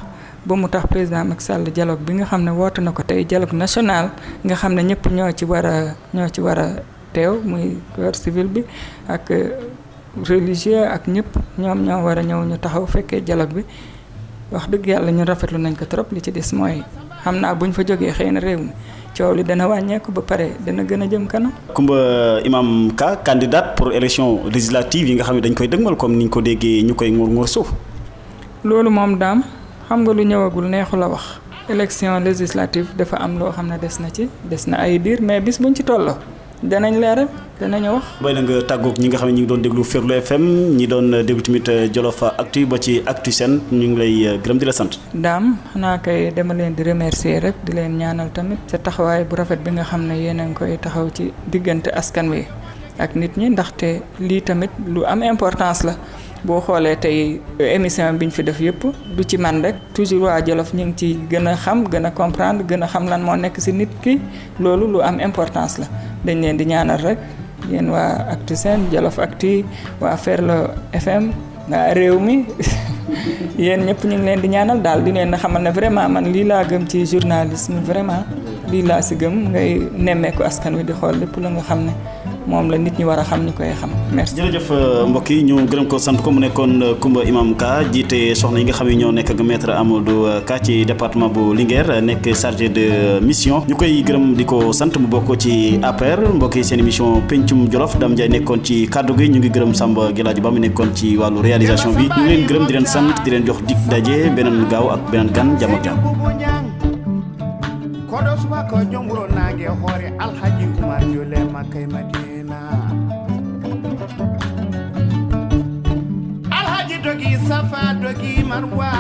ba mu tax président Macky Sall dialogue bi nga xam ne woote na ko tey dialogue national nga xam ne ñëpp ñoo ci war a teew muy corps civil bi ak religieux ak ñëpp ñoom ñoo war a ñëw ñu taxaw fekkee dialogue bi wax dëgg yàlla ñun rafetlu nañ ko trop li ci des mooy xam naa buñ fa jógee xëy na réew mi coow li dana wàññeeku ba pare dana gën a jëm kanam. Kumba Imam Ka candidate pour élection législative yi nga xam ne dañ koy dëgmal comme ni ñu ko déggee ñu koy ngóor suuf. loolu moom daam xam nga lu ñëwagul neexu la wax. élection législative dafa am loo xam ne des na ay diir mais bis buñ ci tolloo danañ leeral danañu wax. booy la nga tàggoog ñi nga xam ne ñu ngi doon déglu Ferlo FM ñi doon déglu tamit Jolof Actu ba ci Actu Sen ñu ngi lay gërëm di la sant. daam xanaa kay dama leen di remercier rek di leen ñaanal tamit sa taxawaay bu rafet bi nga xam ne yéen a ngi koy taxaw ci diggante askan wi ak nit ñi ndaxte lii tamit lu am importance la. boo xoolee tey émission bi ñu fi def yëpp du ci man rek toujours waa Jolof ñu ngi ci gën a xam gën a comprendre gën a xam lan moo nekk ci nit ki loolu lu am importance la dañ leen di ñaanal rek yéen waa Actu Sen Jolof Actu waa Ferlo FM waa réew mi yéen ñëpp ñu ngi leen di ñaanal daal di leen xamal ne vraiment man lii laa gëm ci journalisme vraiment lii laa ci gëm ngay nemmeeku askan wi di xool lépp la nga xam ne moom la nit ñi war a xam ñu koy xam merci. jërëjëf mbokk yi ñu gërëm ko sant ko mu nekkoon Coumba Imam Ka jiite soxna yi nga xam ne ñoo nekk ak maître Amadou Ka ci département bu Linguère nekk chargé de mission ñu koy gërëm di ko sant mu bokk ci APR mbokk yi seen émission pencum Jolof Dame Ndiaye nekkoon ci kaddu gi ñu ngi gërëm Samba Geladio Ba mu nekkoon ci wàllu réalisation bi ñu leen gërëm di leen sant di leen jox dig daje beneen gaaw ak beneen gan jàmm ak jàmm. kodo suba ko jomburo nange hoore alhaji Umar Jole Makkay Madina alhaji dogi safa dogi marwa